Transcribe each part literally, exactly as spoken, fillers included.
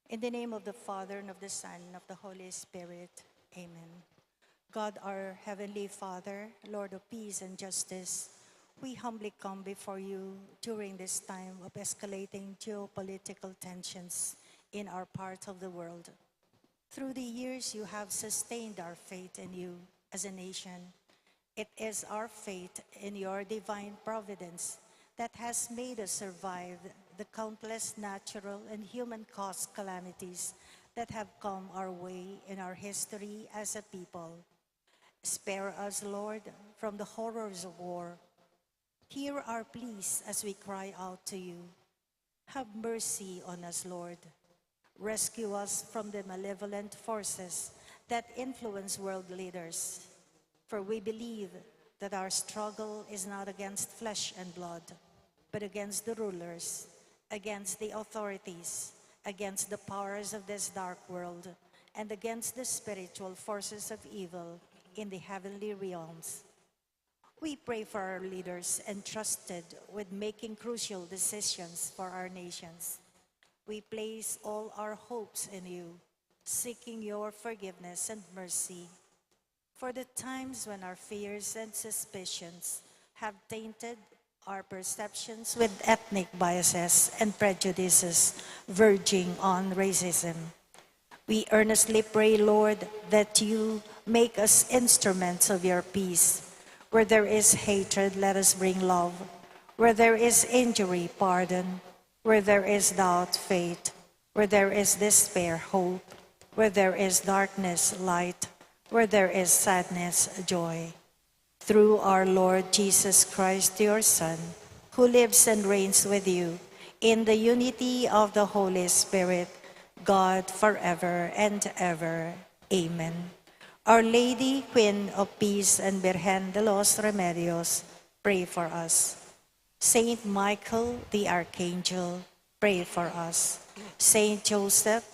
In the name of the Father, and of the Son, and of the Holy Spirit. Amen. God, our Heavenly Father, Lord of peace and justice, we humbly come before you during this time of escalating geopolitical tensions in our part of the world. Through the years, you have sustained our faith in you as a nation. It is our faith in your divine providence that has made us survive the countless natural and human-caused calamities that have come our way in our history as a people. Spare us, Lord, from the horrors of war. Hear our pleas as we cry out to you. Have mercy on us, Lord. Rescue us from the malevolent forces that influence world leaders. For we believe that our struggle is not against flesh and blood, but against the rulers, against the authorities, against the powers of this dark world, and against the spiritual forces of evil in the heavenly realms. We pray for our leaders entrusted with making crucial decisions for our nations. We place all our hopes in you, seeking your forgiveness and mercy for the times when our fears and suspicions have tainted our perceptions with ethnic biases and prejudices verging on racism. We earnestly pray, Lord, that you make us instruments of your peace. Where there is hatred, let us bring love. Where there is injury, pardon. Where there is doubt, faith. Where there is despair, hope. Where there is darkness, light. Where there is sadness, joy. Through our Lord Jesus Christ, your Son, who lives and reigns with you in the unity of the Holy Spirit, God, forever and ever. Amen. Our Lady, Queen of Peace and Virgen de los Remedios, pray for us. Saint Michael the Archangel, pray for us. Saint Joseph,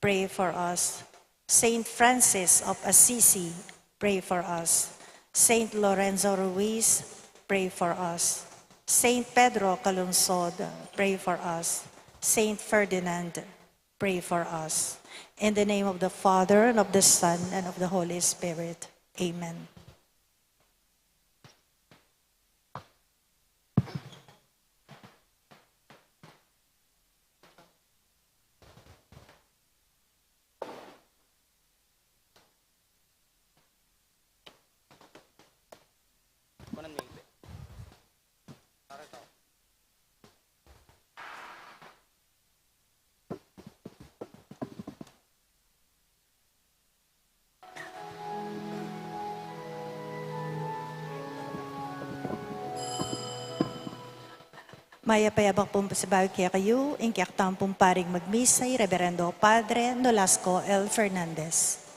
pray for us. Saint Francis of Assisi, pray for us. Saint Lorenzo Ruiz, pray for us. Saint Pedro Calungsod, pray for us. Saint Ferdinand, pray for us. In the name of the Father, and of the Son, and of the Holy Spirit. Amen. Mayap a yabak pung pasibayu kekayu, ing kekatang pung paring magmisa i Reverendo Padre Nolasco L. Fernandez.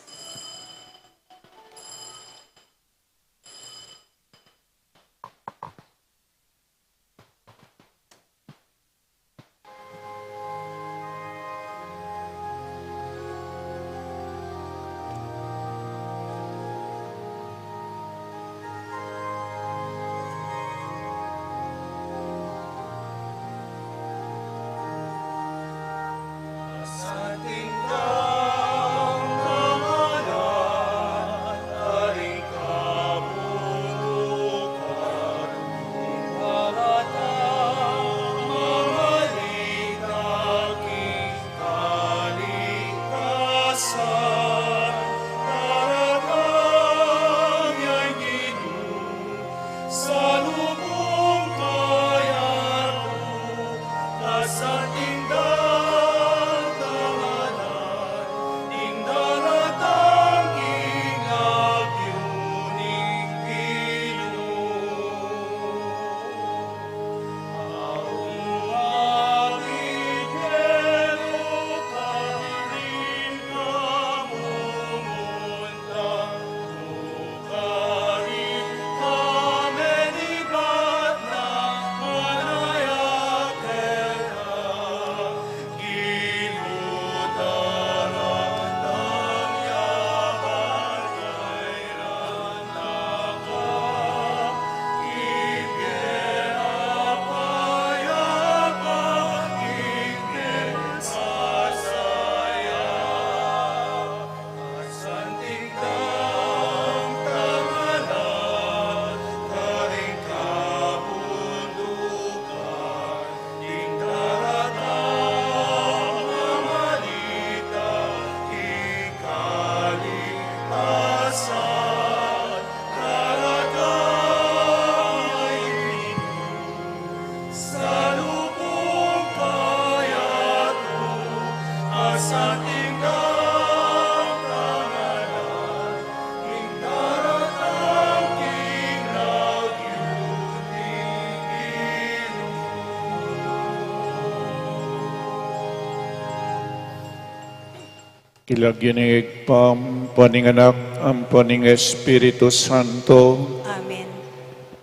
King lagyu ning Ibpa, ampo ning Anak, ampo ning Espiritu Santo. Amen.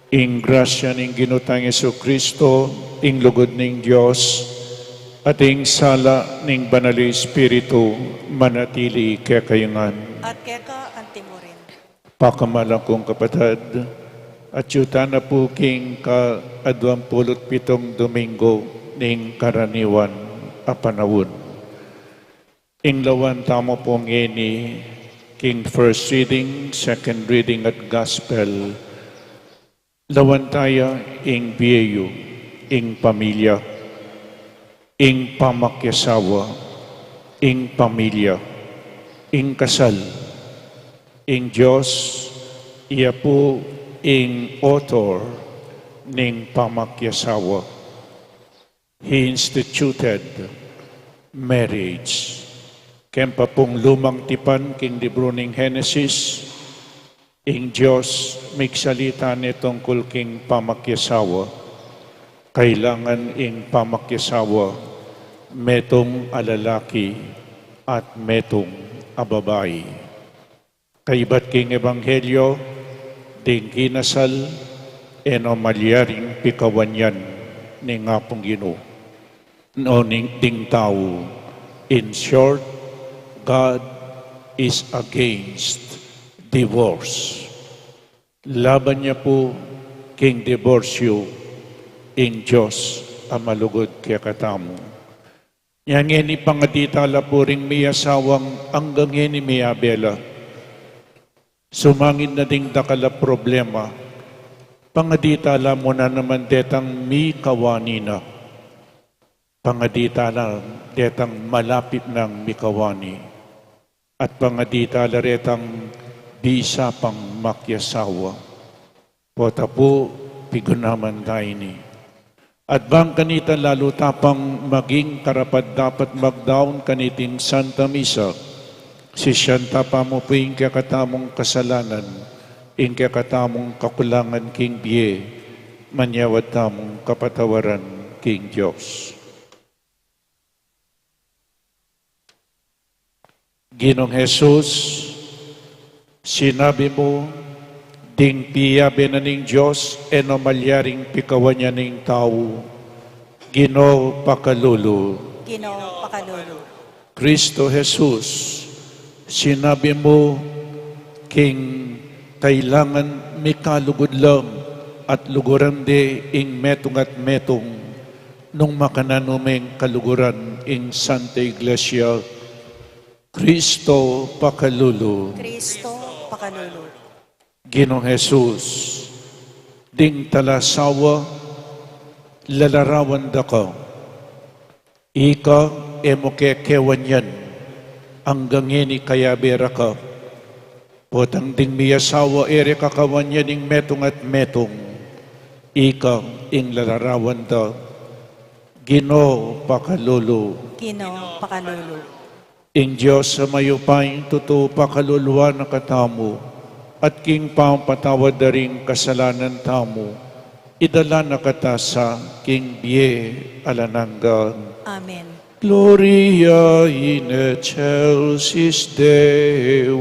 Ing grasya ning Ginu tang Jesucristo, ing lugud ning Dios, at ing sala ning Banal Espiritu, manatili kekayu ngan. At keka antimurin. Pakamalan kung kapatad, atiu tana pu king kaadwang pulu't pitung Domingo ning karaniwan a panaun. Ing lawan tamu pu ngeni king first reading, second reading at gospel. Lawan taya ing bie yu, ing pamilya, ing pamakiasawa, ing pamilya, ing kasal, ing Dios, iya pu ing author ning pamakiasawa. He instituted marriage. Kempa pung lumang tipan king libru ning Henesis, ing Dios migsalita ne tungkul king pamakiasawa. Kailangan ing pamakiasawa, metung a lalaki at metung a babai. Kaibat king ebanghelyo, ding kinasal, e no malyaring pikawan yan ning Apung Ginu, no ning, ding tau. In short, God is against divorce. Laban ya pu king diborsyu ing Dios a malugud kekatamu. Nya ngeni pangadi tala pu ring miasawang anggang ngeni miyabe la. Sumangid na ding dakal a problema, pangadi tala mu na naman detang mikawani na. Pangadi tala detang malapit nang mikawani. At pangadi tala retang bisa pang makiasawa. Pota pu, pigunaman ta ini. At bang kanita lalu ta pang maging karapat-dapat magdaun kaniting Santa Misa, sisian ta pa mu pu ing kekatamung kasalanan, ing kekatamung kakulangan king bie, manyawad tamung kapatawaran king Dios. Ginung Jesus, sinabi mu, ding piyabe na ning Dios, e no malyaring pikawan ya ning tau. Ginu, pakalulu. Ginu, pakalulu. Kristo Jesus, sinabi mu, king kailangan mikalugud la at luguran de ing metung at metung, nung makananu meng kaluguran ing Santa Iglesia. Kristo, pakalulu. Kristo, pakalulu. Ginung Jesus, ding talasawa, lalarawan da ka. Ika, e mu kekewan yan, anggang ngeni kayabe ra ka. Potang ding miasawa, e re kakawan yan ing metung at metung. Ika, ing lalarawan da. Ginu, pakalulu. Ginu, pakalulu. Ing Dios a mayupaya, tutu pakaluluan na katamu, at king pamapatawad da ring kasalanan tamu, idala na kata sa king bie alang angga. Amen. Gloria in excelsis Deo.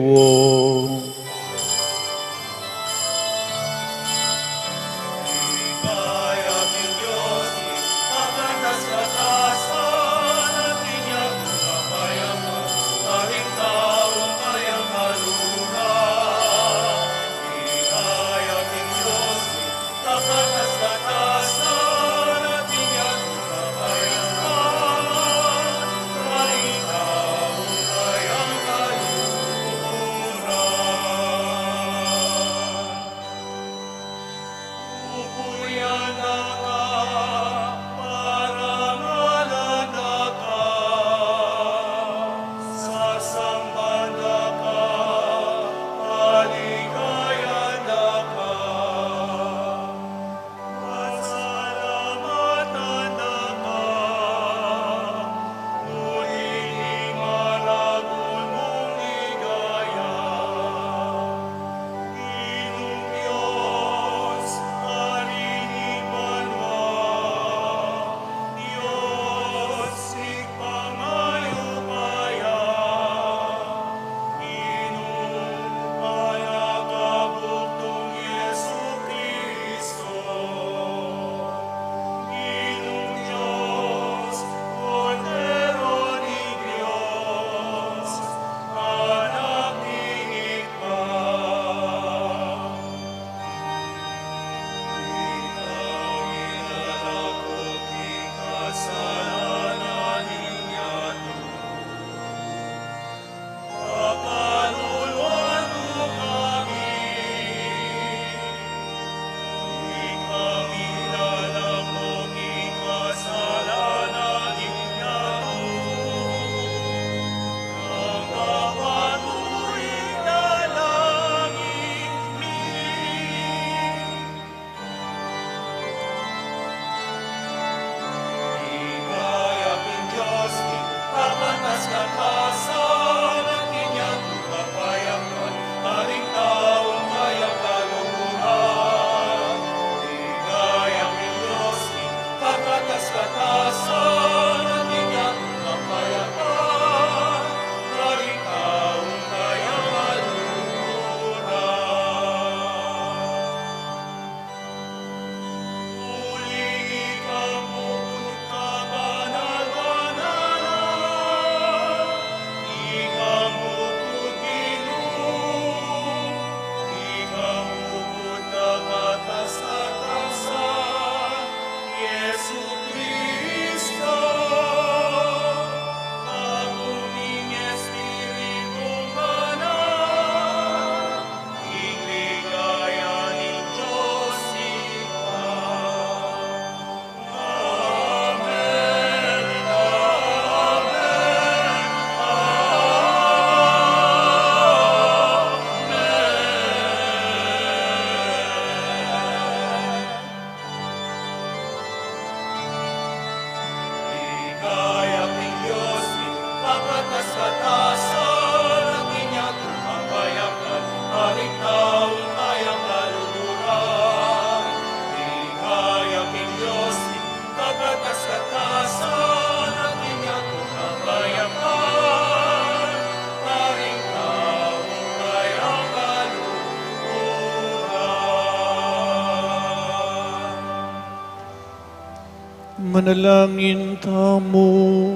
Manalangin tamu.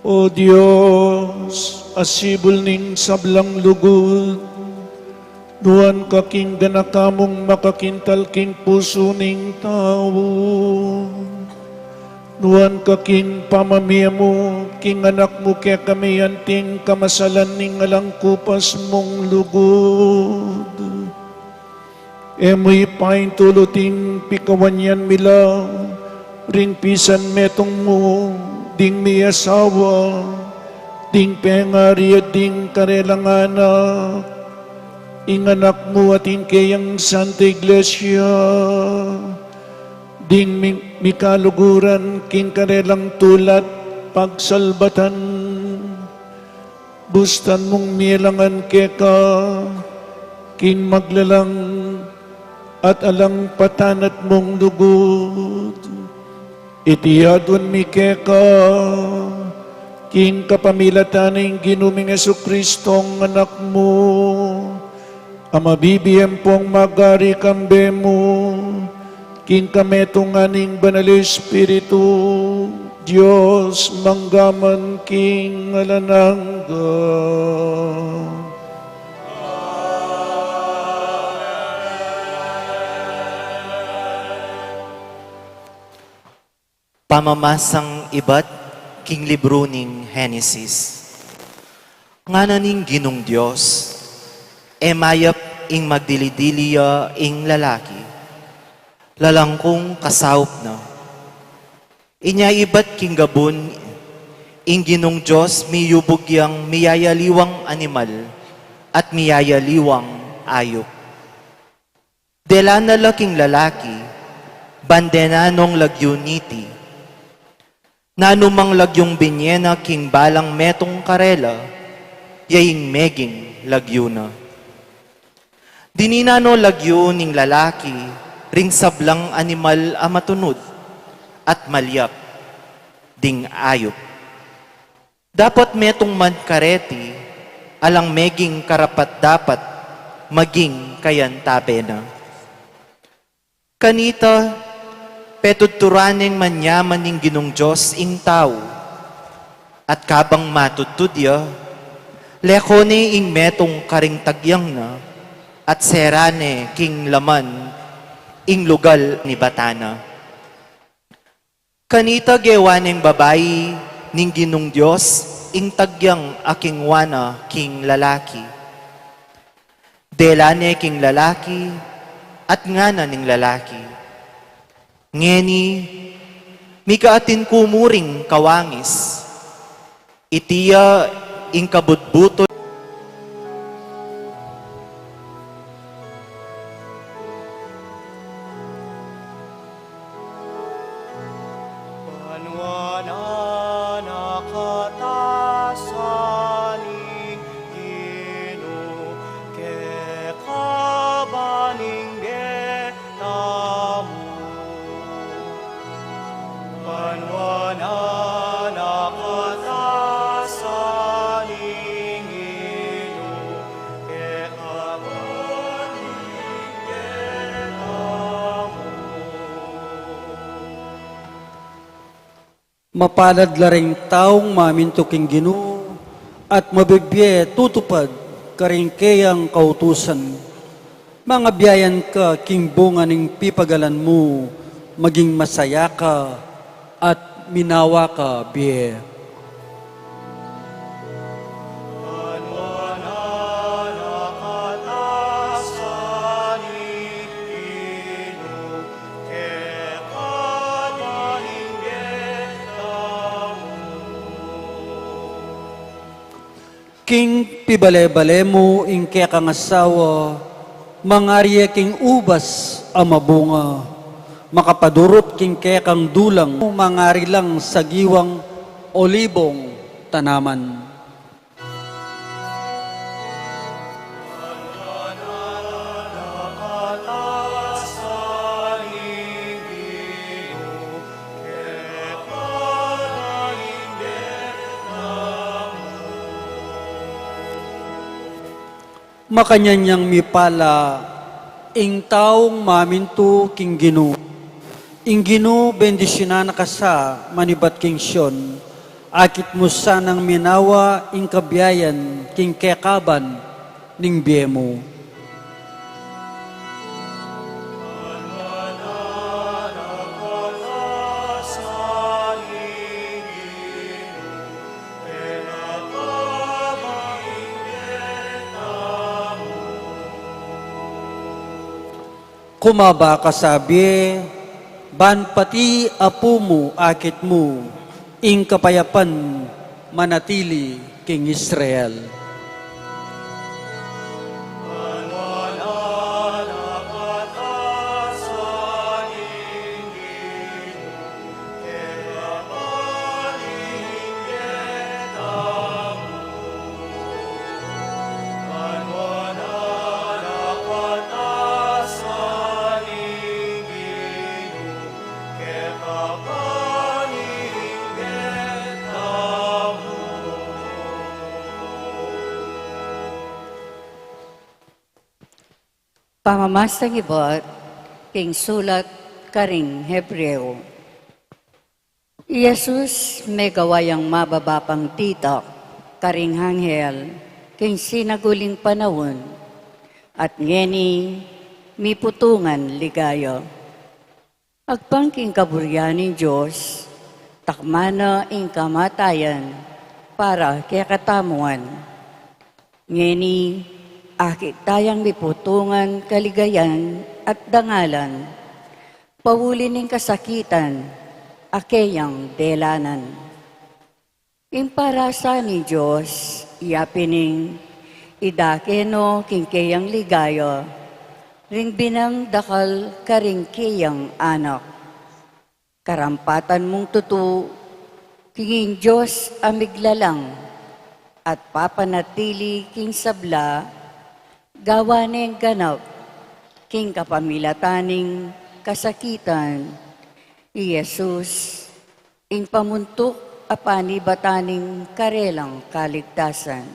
O Dios, asibul ning sablang lugud, nuan ka king ganaka mung makakintal king pusu ning tau. Nuan ka king pamamie mu king anak mu kekami anting kamasalan ning alang kupas mung lugud. E mu ipaintulut ing pikawanyan mi la ring pisan metung mu, ding miasawa, ding pengari at ding karelang anak, ing anak mu at ing keyang Santa Iglesia, ding mi-, mikaluguran king karelang tula't pagsalbatan. Bustan mung mielangan keka king maglalang at alang patanat mung lugud. Iti aduan mi keka king kapamilatan ning Ginu ming Jesucristo, Anak mu, a mabibie ampong magari kambe mu, king kametungan ning Banal Espiritu, Dios mangga man king alang angga. Pamamasang ibat king libru ning Henesis. Ngana ning Ginung Dios, e mayap ing magdili-dili ya ing lalaki, lalangkung kasaup na. Inya ibat king gabun, ing Ginung Dios miyubug yang miyayaliwang animal at miyayaliwang ayup. Dela na la king lalaki, ban dena nong lagyu niti. Nanumang lagyung binye na king balang metung karela, ya ing meging lagyu na. Dinina no lagyu ning lalaki ring sablang animal a matunud at malyap, ding ayup. Dapat metung man kareti, alang meging karapat-dapat maging kayantabe na. Kanita, petudturan neng manyaman ning Ginung Dios ing tau, at kabang matudtud ya, leko ne ing metung karing tagyang na, at sera ne king laman ing lugal nibatan na. Kanita gewa neng babai ning Ginung Dios ing tagyang a kinua na king lalaki. Dela ne king lalaki, at ngana ning lalaki, ngeni, mika atin ku mu ring kawangis. Iti ya ing kabutbutul. Banua na nakatasan ing Ginu, keka ban ing bie tamu. Banua na nakatasan ing Ginu, keka ban ing bie tamu. Mapalad la ring taung mamintu king Ginu, at mabibie tutupad karing keyang kautusan. Mangabiayan ka king bunga ning pipagalan mu, maging masaya ka, at minawa ka bie. King pibale-bale mu ing kekang asawa, mangari ya king ubas a mabunga, makapatudut king kekang dulang, mangari lang sagiwang olibong tanaman. Makanyan yang mipala ing taung mamintu king Ginu. Ing Ginu bendisyunan na ka sa manibat king Sion, akit mu sanang minawa ing kabiayan king kekaban ning bie mu. Kumaba ka sa bie, ban pati apu mu akit mu, ing kapayapan manatili king Israel. Pamamasang ibat king sulat karing Hebreo. I Jesus megawa yang mababa pang titak karing anghel king sinaguling panaun, at ngeni miputungan ligaya. Agpang king kaburian ning Dios, takma na ing kamatayan para kekatamu ngan. Ngeni, akit tayang miputungan kaligayan at dangalan, pauli ning kasakitan a keyang delanan. Ing parasa ning Dios, iya pin ing idake no king keyang ligaya, ring binang dakal karing keyang anak. Karampatan mung tutu, king ing Dios a miglalang at papanatili king sabla, gawa neng ganap king kapamilatan ning kasakitan, i Jesus, ing pamuntuk a panibatan ning karelang kaligtasan.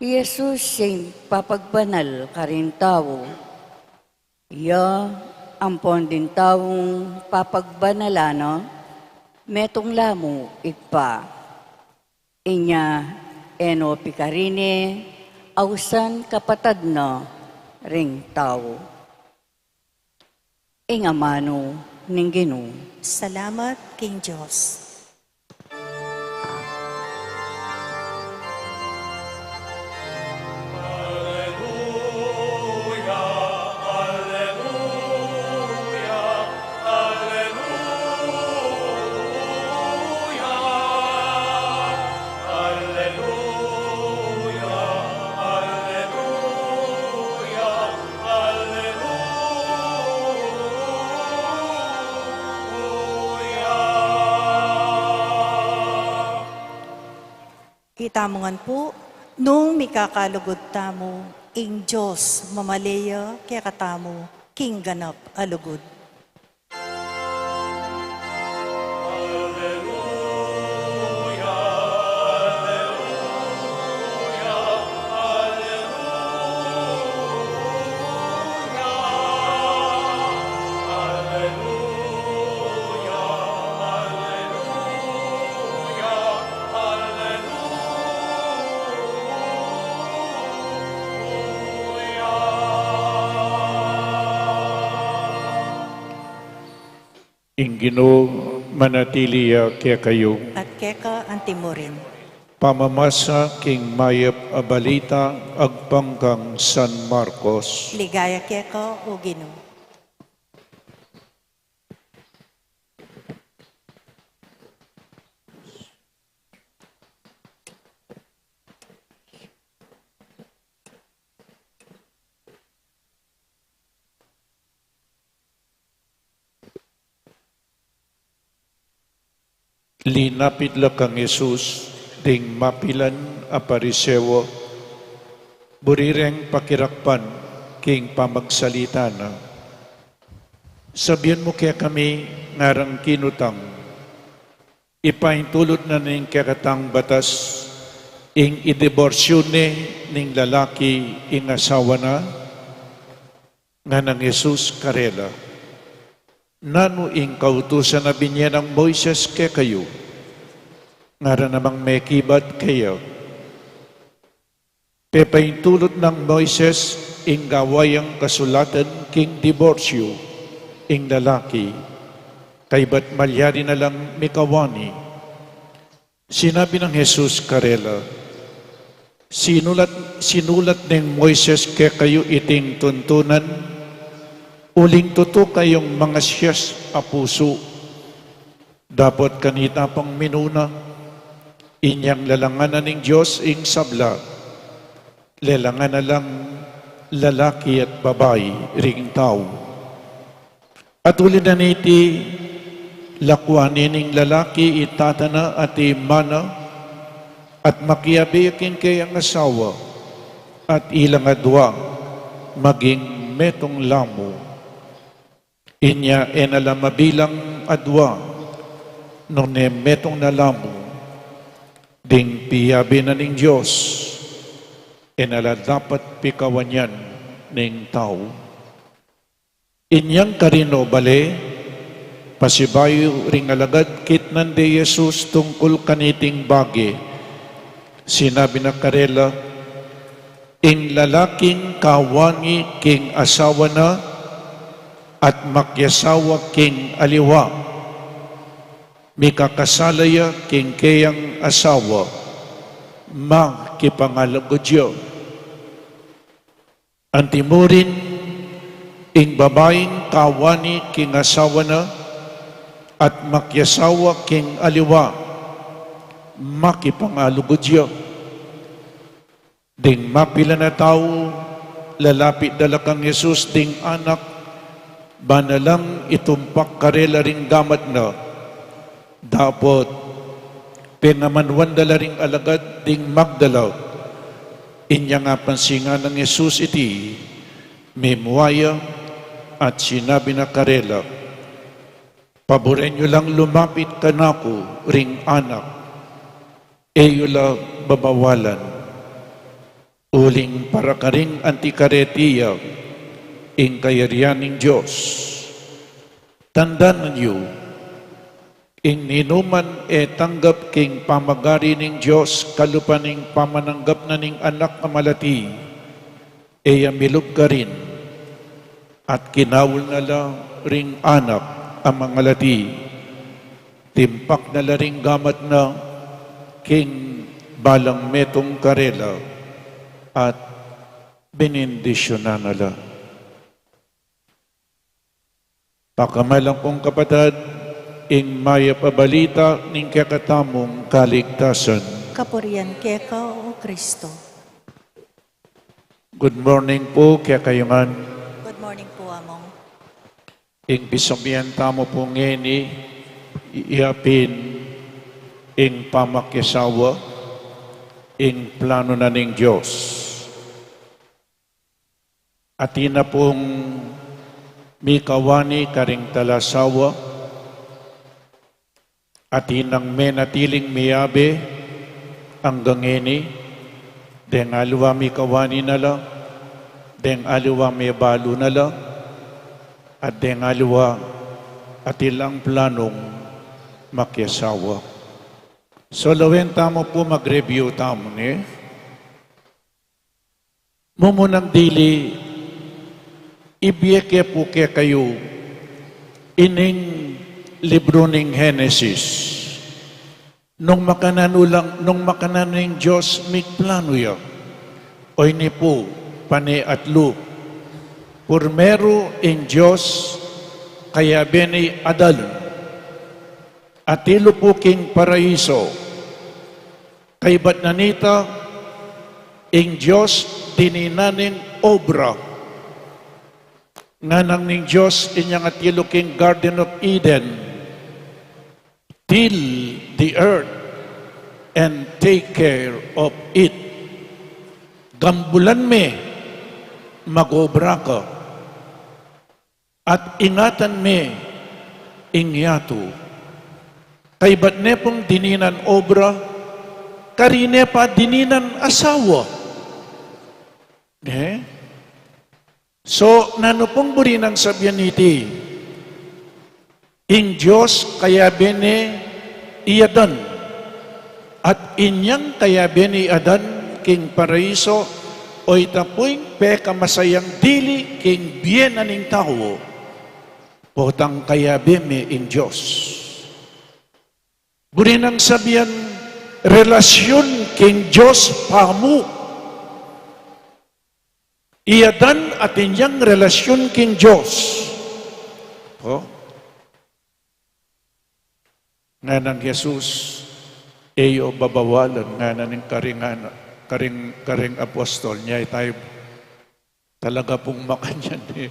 I Jesus ing papagbanal karing tau. Iya ampon ding taung papagbanalan na, metung la mu Ibpa. Inya e no pikarine ausan kapatad na ring tau. Ing amanu ning Ginu. Salamat king Dios. Itamu ngan pu, nung mikakalugud tamu, ing Dios mamale ya kekatamu king ganap a lugud. Ing Ginu manatili ya kekayu. At keka antimurin. Pamamasa king mayap a balita agpang kang San Marcos. Ligaya keka, O Ginu. Linapit la kang Jesus ding mapilan a Pariseo, buri reng pakirakpan king pamagsalita na. Sabian mu kekami, ngarang kinutang, ipaintulud na ning kekatang batas ing idiborsyu ne ning lalaki ing asawa na? Nganang Jesus karela, Nanu ing kautusan a binie nang Moises kekayu? Ngara namang mekibat keya, pepaintulut nang Moises ing gawa yang kasulatan king diborsyu ing lalaki, kaybat malyari na lang mikawani. Sinabi nang Jesus karela, "Sinulat, sinulat neng Moises kekayu iting tuntunan, uling tutu kayung mangasias a pusu. Dapot kanita pang minuna, inyang lalangan na ning Dios ing sabla, lelangan na lang lalaki at babai ring tau. At uli na niti, lakuan ne ning lalaki i tata na at i ina na, at makiabe ya king keyang asawa, at ilang adwa maging metung lamu." Inya e na la mabilang adwa, nune metung na lamu. Ding piyabe na ning Dios, e na la dapat pikawan yan ning tau. Inyang karin o bale, pasibayu ring alagad kitnan de Jesus tungkul kaniting bage. Sinabi na karela, "Ing lalaking kawani king asawa na at makiasawa king aliwa, mikakasala ya king keyang asawa, makipangalugud ya. Anti mu rin, ing babaing kawani king asawa na at makiasawa king aliwa, makipangalugud ya." Ding mapilan a tau, lalapit da la kang Jesus ding anak, ba na lang itumpak karela ring gamat na. Dapot pengamanuan da la ring alagad ding magdala. Inya nga pansingan nang Jesus iti, mimua ya at sinabi na karela, "Paburen yu lang lumapit kanaku ring anak, e yu la babawalan. Uling para karing anti kareti ya ing kayarian ning Dios. Tandanan yu, ing ninuman e tanggap king pamagari ning Dios kalupa ning pamananggap na ning anak a malati, e ya milub karin." At kinaul na la ring anak a mangalati, timpak na la ring gamat na king balang metung karela, at benindisyunan na la. Pakamalan kung kapatad, ing mayap a balita ning kekatamung kaligtasan. Kapurian keka, O Kristo. Good morning pu kekayu ngan. Good morning pu, Among. Ing pisabian tamu pu ngeni, iya pin ing pamakiasawa, ing planu na ning Dios. Atin na pung mikawani karing talasawa, atin nang menatiling miyabe anggang ngeni, deng aliwa mikawani na la, deng aliwa mebalu na la, at deng aliwa atin lang planung makiasawa. So, lawen tamu pu, mag-review tamu, ne? Mumunang dili, ibie ke pu kekayu ining libru ning Henesis. Nung makananu lang, nung makananu ing Dios migplanu ya, o ini pu, pane atlu. Purmeru ing Dios kayabe ne i Adan, atilu pu king paraiso. Kaybat na nita, ing Dios dininan neng obra. Nganang ning Dios inyang atilu king Garden of Eden, "Till the earth and take care of it." Gambulan me, mag-obra ka. At ingatan me ing yatu. Kaybat ne pung dininan obra, karine pa dininan asawa. Ne? So, nanu pung buri nang sabian niti? Ing Dios kayabe ne i Adan, at inyang kayabe ne i Adan king paraiso, o ita pu ing pekamasayang dili king bie na ning tau, potang kayabe me ing Dios. Buri nang sabian, relasyun king Dios pamu. I Adan atin yang relasyun king Dios. Po? Ngana nang Jesus, e yu babawalan, ngana ning karing, ngana, karing, karing apostol, nya ita, talaga pung makanyan e.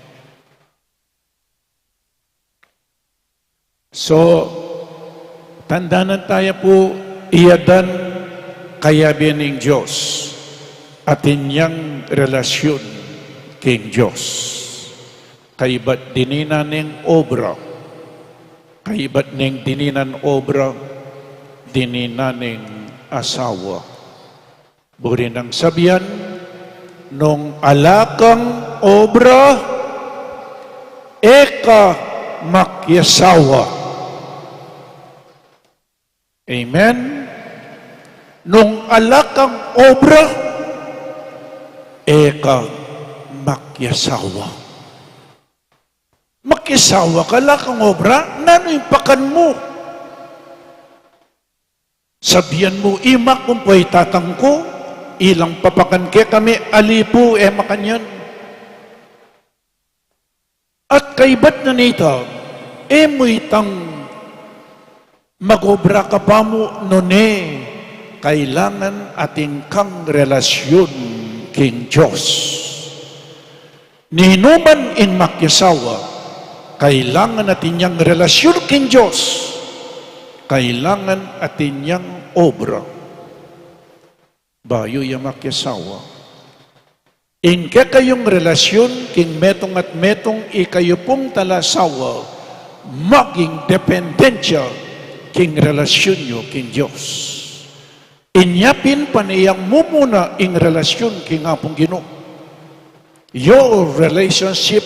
So, tandanan taya pu, i Adan kayabe ning Dios, atin yang relasyun king Dios. Kaybat dininan ning obra, kaybat ning dininan obra, dininan ning asawa. Buri nang sabian, nung ala kang obra, e ka makiasawa. Amen? Nung ala kang obra, e ka makiasawa. Makiasawa ka, ala kang obra, nanu ing pakan mu? Sabian mu, ima, kumpa i tatang ku, ilang papakan kekami, ali pu, e makanyan. At kaybat na nita, e mu itang mag-obra ka pamu, nune kailangan atin kang relasyun king Dios. Ninuman ing makiasawa, kailangan atin yang relasyun king Dios, kailangan atin yang obra. Bayu ya makiasawa. Ing kekayung relasyun king metung at metung, ikayu pung talasawa, maging dependensya king relasyun yu king Dios. Inya pin pane yang mumuna ing relasyun king Apung Ginu. Your relationship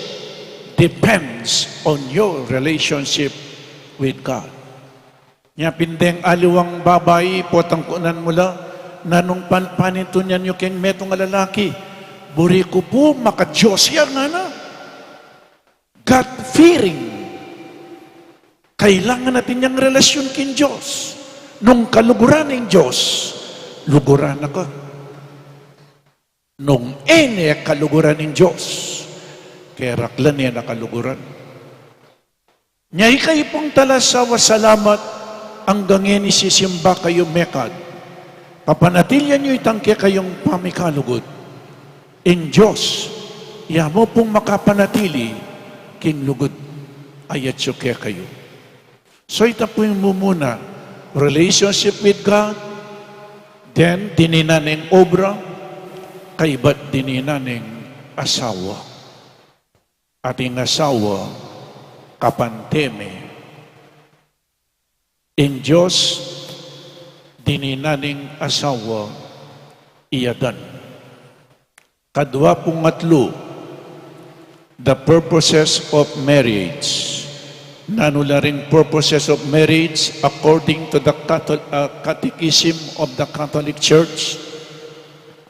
depends on your relationship with God. Nya pin deng aliwang babai, potang kunan mu la, nanung pan-, panintunan yu keng metung a lalaki? Buri ku pu maka-Dios ya, ngana. God-fearing. Kailangan atin yang relasyun king Dios. Nung kaluguran ning Dios, luguran na ka. Nung e ne kaluguran ning Dios, keraklan ne na kaluguran. Nya ikayu pung talasawa, salamat, anggang ngeni sisimba kayu mekad. Papanatilian yu itang kekayung pamikalugud. Ing Dios, ya mu pung makapanatili king lugud a yatsu kekayu. So, ita pu ing mumuna, relationship with God, then dininan ning obra, kaybat dininan ning asawa. Ating asawa, kapante me. Ing Dios, dininan ning asawa, i Adan. Kadwa pung atlu, the purposes of marriage. Nanu la ring purposes of marriage according to the Cathol-, uh, Catechism of the Catholic Church?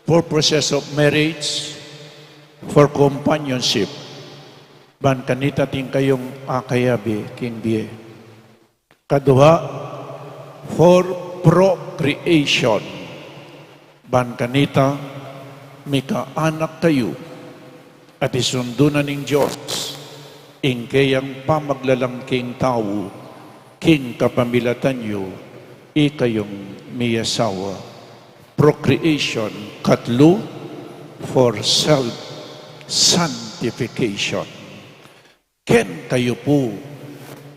Purposes of marriage for companionship. Ban kanita atin kayung akayabe king bie. Kadwa, for procreation. Ban kanita, mikaanak kayu, at isundu na ning Dios ing keyang pamaglalang king tau, king kapamilatan yu, ikayung miyasawa. Procreation. Katlu, for self-sanctification. Ken kayu pu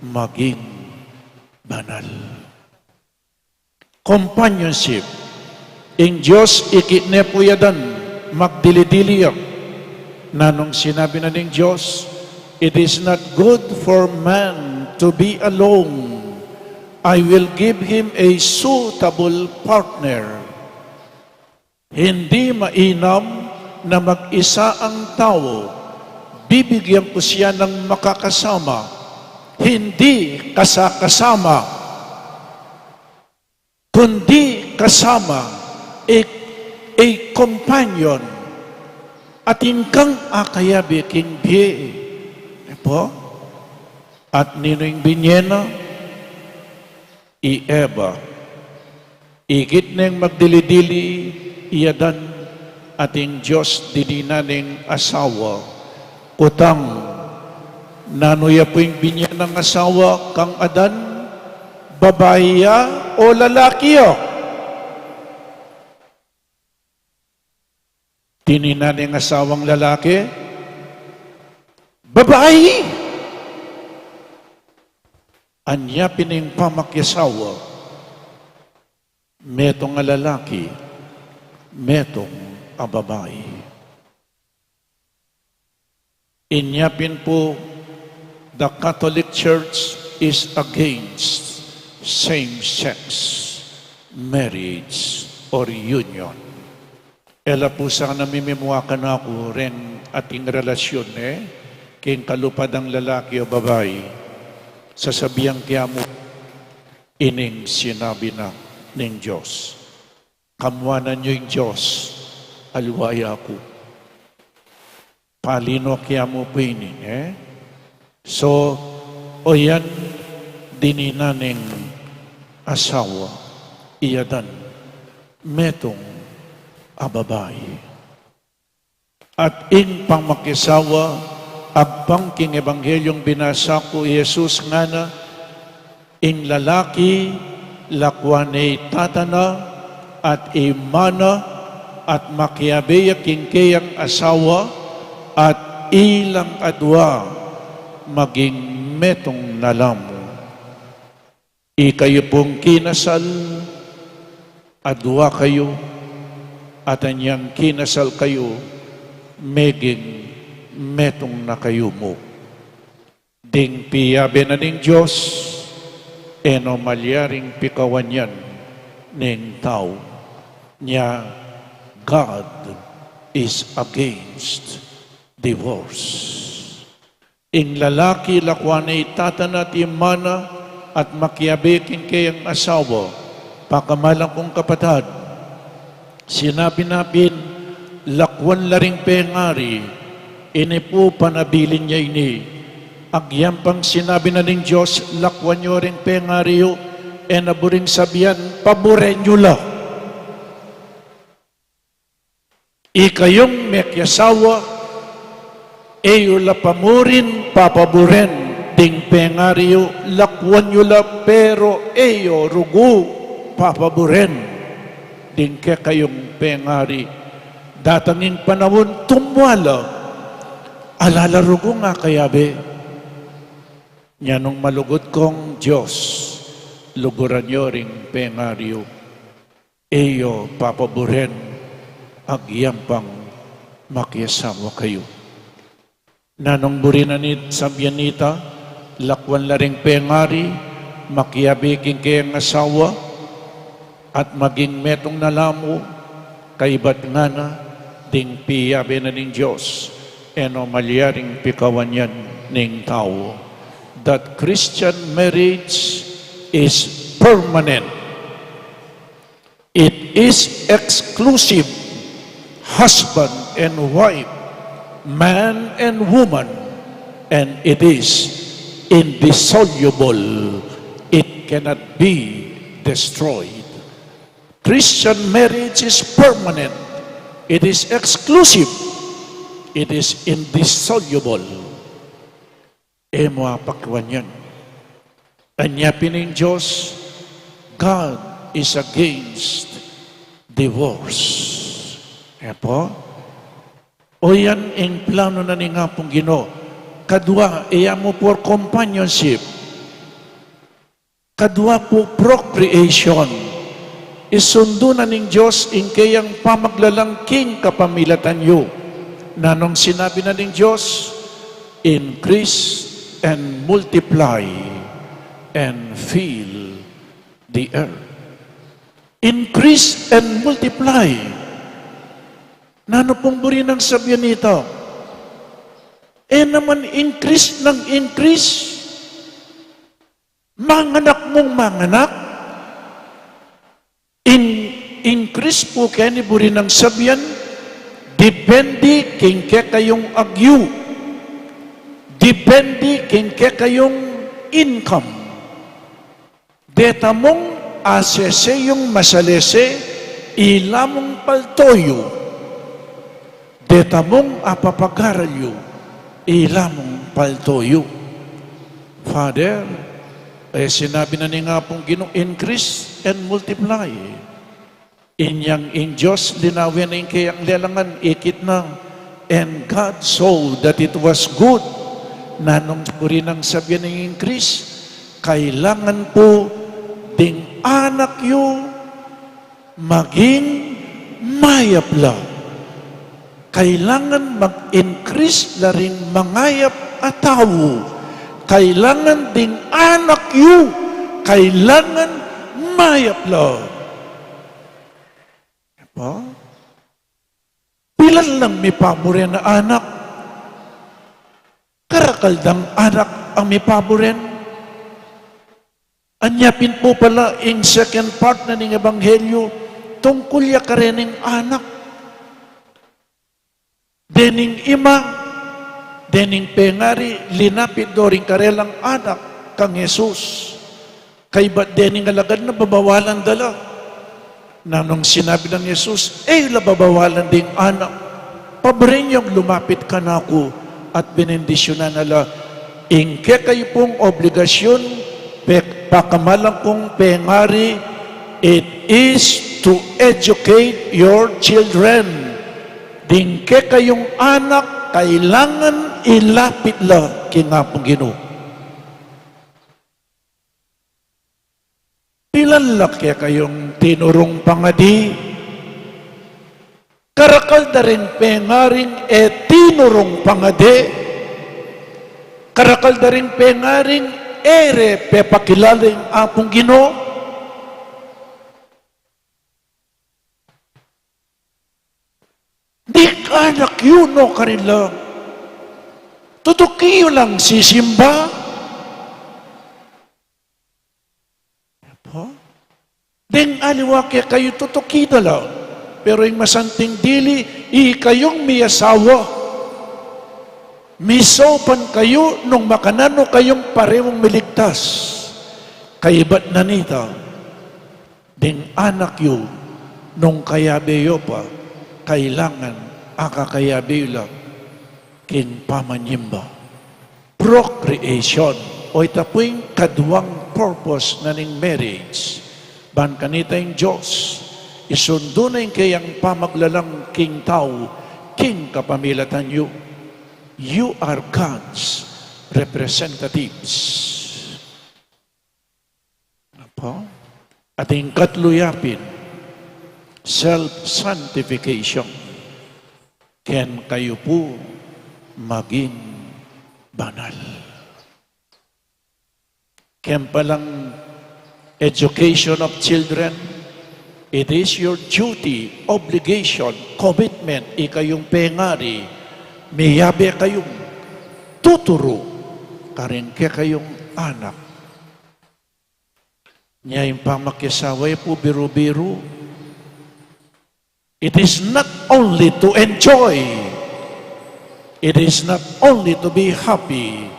maging banal. Companionship. Ing Dios ikit ne pu i Adan, magdili-dili ya. Nanung sinabi na ning Dios, "It is not good for man to be alone. I will give him a suitable partner." Hindi mainam na mag-isa ang tao. Bibigyan ko siya ng makakasama. Hindi kasakasama, kundi kasama, a, a companion, atin kang akayabe king bie. E pu? At ninu ing binie na? I Eva. Ikit neng magdili-dili i Adan, at ing Dios dininan neng asawa. Kutang, nanu ya pu ing binie nang asawa kang Adan? Babai ya o lalaki ya? Dininan neng asawang lalaki? Babai! Anya pin ing pamakiasawa, metung a lalaki, metung a babai. Inya pin pu, the Catholic Church is against same-sex marriage or union. E la pu sana mimimua kanaku reng ating relasyun, e, king kalupa dang lalaki o babai. Sasabian ke mu ining sinabi na ning Dios. Kamuanan yu ing Dios, aliwa ya ku. Pali no ke mu pu ini, e? So, oyan dininan neng asawa i Adan, metung a babai. At ing pamakiasawa, agpang king Ebanghelyung binasa ku, i Jesus ngana, ing lalaki, lakuan ne i tata na, at i ina na, at makiabe ya king keyang asawa, at ilang adua maging metung na la mu. Ikayu pung kinasal, adua kayu, at anyang kinasal kayu, meging metung na kayu mu. Ding piyabe na ning Dios, e no malyaring pikawan yan ning tau. Nya, God is against divorce. Ing lalaki, lakuan ne i tata na at i ina na, at makiabe king keyang asawa. Pakamalan kung kapatad, sinabi na pin, lakuan la ring pengari, ini pu panabilin ya ini. Agyang pang sinabi na ning Dios, lakuan yu ring pengari yu, e na buring sabian, paburen yu la. Ikayung mekiasawa, e yu la pamurin, papaburen ding pengari yu, lakuan yu la, pero e yu rugu papaburen ding kekayung pengari. Datang ing panaun, tumwala, ala la rugung akayabe. Nya nung malugud kong Dios, luguran yu ring pengari yu. E yu papaburen, agyang pang makiasawa kayu. Nanung buri na nit sabian nita, lakuan la ring pengari, makiabe king keyang asawa, at maging metung na la mu, kaybat ngana, ding piyabe na ning Dios, e no malyaring pikawan yan ning tau. That Christian marriage is permanent. It is exclusive, husband and wife, man and woman, and it is indissoluble. It cannot be destroyed. Christian marriage is permanent. It is exclusive. It is indissoluble. E mu apakiwan yan. Anya pin ning Dios, God is against divorce. E pu? O yan ing plano na ning Apung Ginu. Kadua, e ya mu for companionship. Kadua pu, procreation. Isundu na ning Dios ing keyang pamaglalang king kapamilatan yu. Nanung sinabi na ning Dios, increase and multiply and fill the earth. Increase and multiply. Nanu pung buri nang sabian nita? E naman increase nang increase. Manganak mung manganak, in-, increase pu keni buri nang sabian, depende king kekayung agyu, depende king kekayung income. Deta mung asese yung masalese, ila mung palto yu. Deta mung apapagaral yu, ila mung palto yu. Father, e sinabi na ning Apung Ginu, "Increase and multiply." Inyang ing Dios linawen na ing keyang lelangan, ikit na, "And God saw that it was good." Nanung buri nang sabian ning increase? Kailangan pu ding anak yu maging mayap la. Kailangan mag-increase la ring mangayap a tau. Kailangan ding anak yu, kailangan mayap la. Pa? Pilan lang mipaburen a anak? Karakal dang anak ang mipaburen. Anya pin pu pala ing second part na ning ebanghelyo, tungkul ya karening anak. Dening ima, dening pengari, linapit do ring karelang anak kang Jesus. Kaybat dening alagad na babawalan da la. Nanung sinabi nang Jesus, "E yu la babawalan ding anak. Paburen yung lumapit kanaku," at benendisyunan na la. Ing kekayu pung obligasyun, pe-, pakamalan kung pengari, it is to educate your children. Ding kekayung anak, kailangan ilapit la king Apung Ginu. Pilan la kekayung tinurung pangadi? Karakal da ring pengaring e tinurung pangadi? Karakal da ring pengaring e re pepakilala ing Apung Ginu? Ding anak yu, no, karila, tutuki yu lang sisimba? Po? Ding aliwa kekayu tutuki da la. Pero ing masanting dili, ikayung miyasawa, misaupan kayu nung makananu kayung parewung miligtas. Kaybat na nita, ding anak yu, nung kayabe yu pa, kailangan akakayabe yu la king pamanyimba. Procreation, o ita pu ing kaduang purpose na ning marriage. Ban kanita ing Dios, isundu na ing keyang pamaglalang king tau, king kapamilatan yu. You are God's representatives. Apo? At ing katlu ya pin, self-sanctification. Ken kayu pu maging banal. Ken palang education of children, it is your duty, obligation, commitment, ikayung pengari, miyabe kayung tuturu karing kekayung anak. Nya ing pamakiasawa e pu biru-biru. It is not only to enjoy. It is not only to be happy.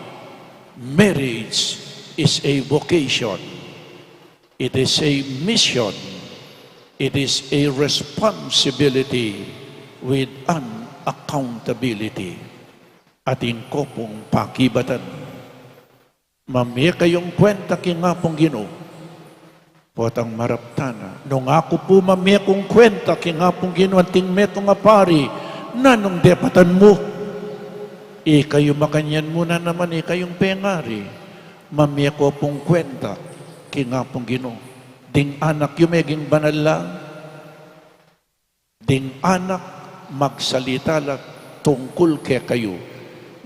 Marriage is a vocation. It is a mission. It is a responsibility with an accountability. Atin ko pung pakibatan. Mamie kayung kwenta king Apung Ginu. Potang maraptan na. Nung aku pu mamie kung kwenta king Apung Ginu anting metung a pari, nanung depatan mu? Ikayu makanyan mu na naman, ikayung pengari. Mamie ko pung kwenta king Apung Ginu. Ding anak yu meging banal la. Ding anak, magsalita la tungkul kekayu.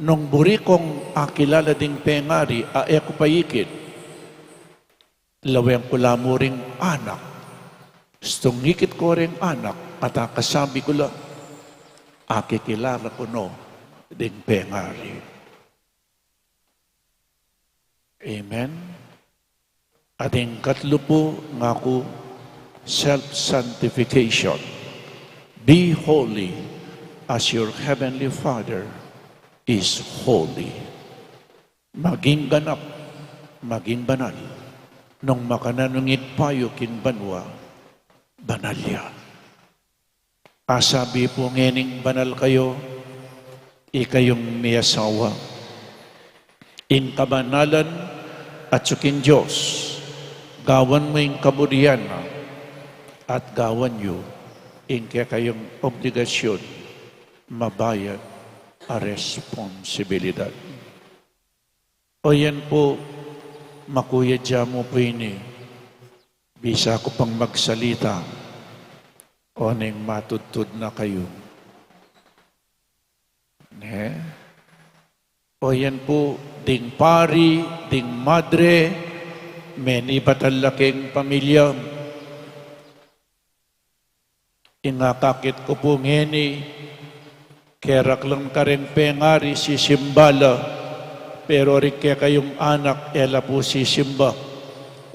Nung buri kong akilala ding pengari a e ku pa ikit, lawen ku la mu ring anak. Stung ikit ko ring anak, at akasabi ku la, akikilala ku no ding pengari. Amen. At ing katlu pu, ngaku, self-sanctification. Be holy as your heavenly Father is holy. Maging ganap, maging banal. Nung makananu ing payu king banua, banal ya. Asabi pu ngening banal kayu, ikayung miasawa. Ing kabanalan atyu king Dios, gawan mu ing kaburian na, at gawan yu ing kekayung obligasyun, mabayad a responsibilidad. O yan pu, makuya dya mu pu ini, bisa ku pang magsalita, oning matudtud na kayu. Ne? O yan pu, ding pari, ding madre, menibat a laking pamilya. Ing akakit ku pu ngeni, keraklan kareng pengari sisimba la, pero ring kekayung anak e la pu sisimba.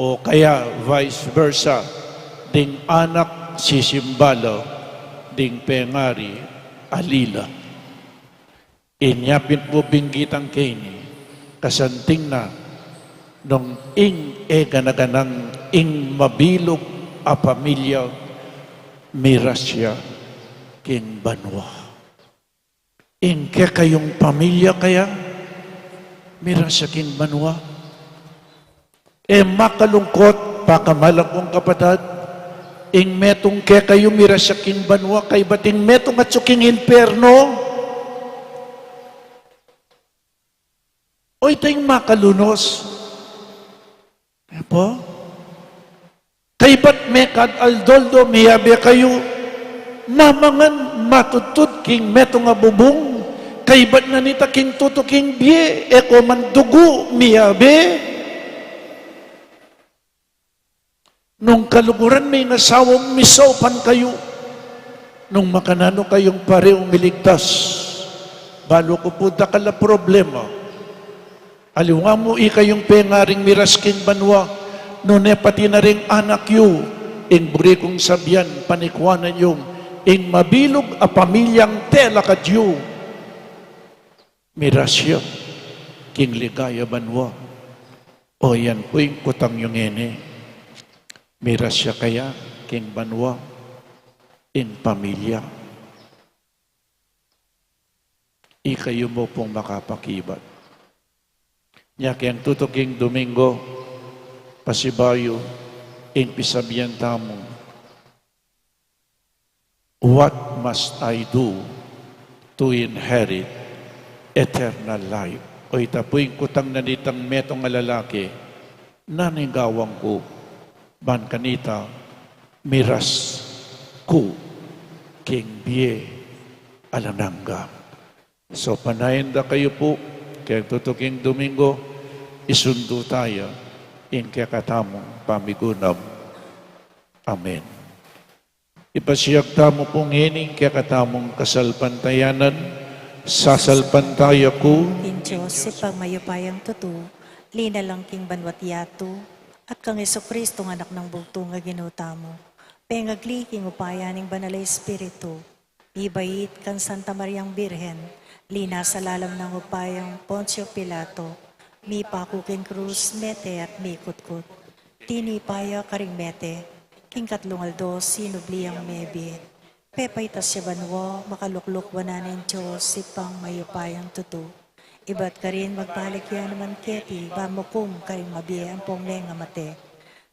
O kaya vice versa, ding anak sisimba la, ding pengari ali la. Inya pin pu binggitan ke ini, kasanting na nung ing e gana-ganang ing mabilug a pamilya, miras ya king banua. Ing kekayung pamilya kaya, miras ya king banua. E makalungkut, pakamalan kung kapatad, ing metung kekayu miras ya king banua, kaybat ing metung atyu king impiernu. O ita ing makalunus. E pu? Kaybat mekad aldo-aldo miyabe kayu, mamangan, matudtud king metung a bubung, kaybat na nita king tutuking bie, e ko man dugu miyabe. Nung kaluguran me ing asawa mu, misaupan kayu. Nung makananu kayung parehu miligtas, balu ku pu dakal a problema. Aliwa mu ikayung pengaring miras king banua, nune pati na ring anak yu, ing buri kung sabian, panikuanan yung, ing mabilug a pamilyang telakad yu. Miras ya king ligaya banua. O yan pu ing kutang yu ngeni. Miras ya kaya king banua ing pamilya? Ikayu mu pung makapakibat. Nya keng tutuking Domingo, pasibayu ing pisabian tamu, "What must I do to inherit eternal life?" O ita pu ing kutang na nitang metung a lalaki, "Nanu ing gawan ku ban kanita miras ku king bie alang angga?" So, panayan da kayu pu, keng tutuking Domingo, isundu taya ing kekatamung pamigunam. Amen. Ipasiag tamu pu ngeni ing kekatamung kasalpantayanan. Sasalpantaya ku king Dios, Ibpang mayupayang tutu, linalang king banua't yatu, at kang Jesucristo, Anak nang bugtung a Ginu tamu, pengagli king upaya ning Banal a Espiritu, mibait kang Santa Mariang Birhen, linasa lalam ning upayang Poncio Pilato, mipaku king krus, mete at mikutkut. Tinipa ya karing mete, king katlung aldo sinubli yang mebie. Pepaitas ya banua, makalukluk wanan ning Dios, Ibpang mayupayang tutu. Ibat karin magbalik ya naman keti, ban mukum karing mabie ampong mengamate.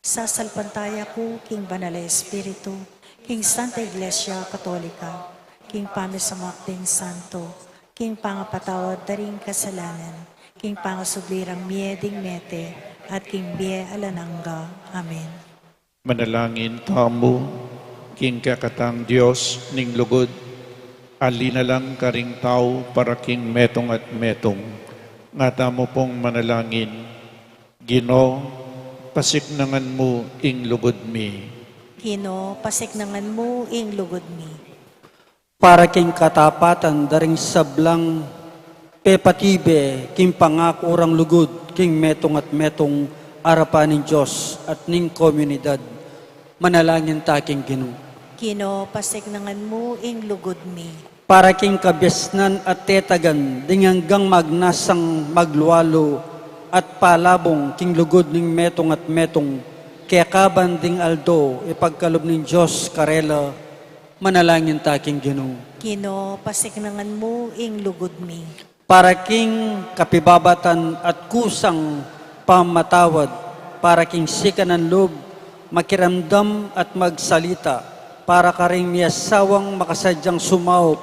Sasalpantaya ku king Banal a Espiritu, king Santa Iglesia Katolika, king pamisamak ding santo, king pangapatawad da ring kasalanan, king pangasubli rang mie ding mete, at king bie alang angga. Amen. Manalangin tamu. King kekatang Dios ning lugud, a linalang karing tau para king metung at metung, nga tamu pung manalangin, Ginu, pasiknangan mu ing lugud mi. Ginu, pasiknangan mu ing lugud mi. Para king katapatan da ring sablang pepatibe king pangaku rang lugud king metung at metung, arapan ning Dios at ning komunidad. Manalangin ta king Ginu. Ginu, pasiknangan mu ing lugud mi. Para king kabiasnan at tetagan ding anggang magnasang maglualu at palabung king lugud ning metung at metung, kekaban ding aldo ipagkalub ning Dios karela. Manalangin ta king Ginu. Ginu, pasiknangan mu ing lugud mi. Para king kapibabatan at kusang pamatawad, para king sikanan lub, makiramdam at magsalita, para karing miasawang makasadyang sumaup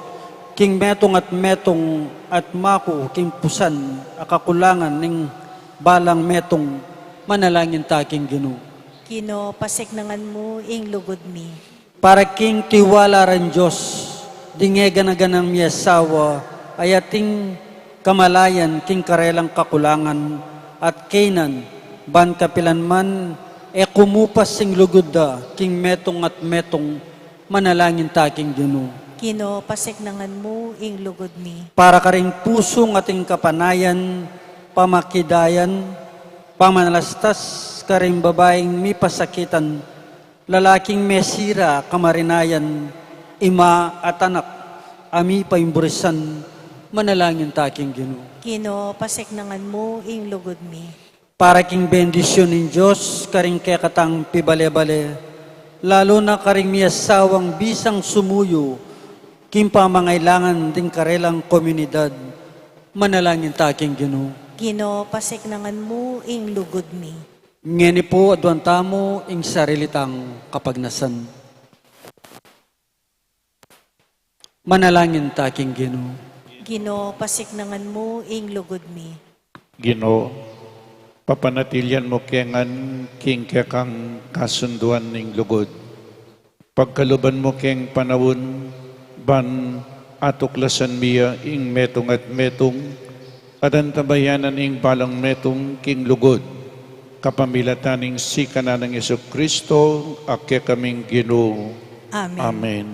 king metung at metung at maku king pusan a kakulangan ning balang metung. Manalangin ta king Ginu. Ginu, pasiknangan mu ing lugud mi. Para king tiwala rang Dios, ding e gana-ganang miasawa, a ating kamalayan king karelang kakulangan, at kaynan, ban kapilan man, e kumupas ing lugud da king metung at metung. Manalangin ta king Ginu. Ginu, pasiknangan mu ing lugud mi. Para karing pusung ating kapanayan, pamakidayan, pamanalastas karing babaing mipasakitan, lalaking mesira kamarinayan, ima at anak a mipaimburisan. Manalangin ta king Ginu. Ginu, pasiknangan mu ing lugud mi. Para king bendisyun ning Dios karing kekatang pibale-bale, lalu na karing miasawang bisang sumuyu king pamangailangan ding karelang komunidad. Manalangin ta king Ginu. Ginu, pasiknangan mu ing lugud mi. Ngeni pu, aduan tamu ing sarili tang kapagnasan. Manalangin ta king Ginu. Ginu, pasiknangan mu ing lugud mi. Ginu, papanatilian mu ke ngan king kekang kasunduan ning lugud. Pagkaluban mu keng panaun ban atuklasan mi ya ing metung at metung, at antabayanan ing balang metung king lugud, kapamilatan ning sikanan nang Jesucristo, a kekaming Ginu. Amen. Amen.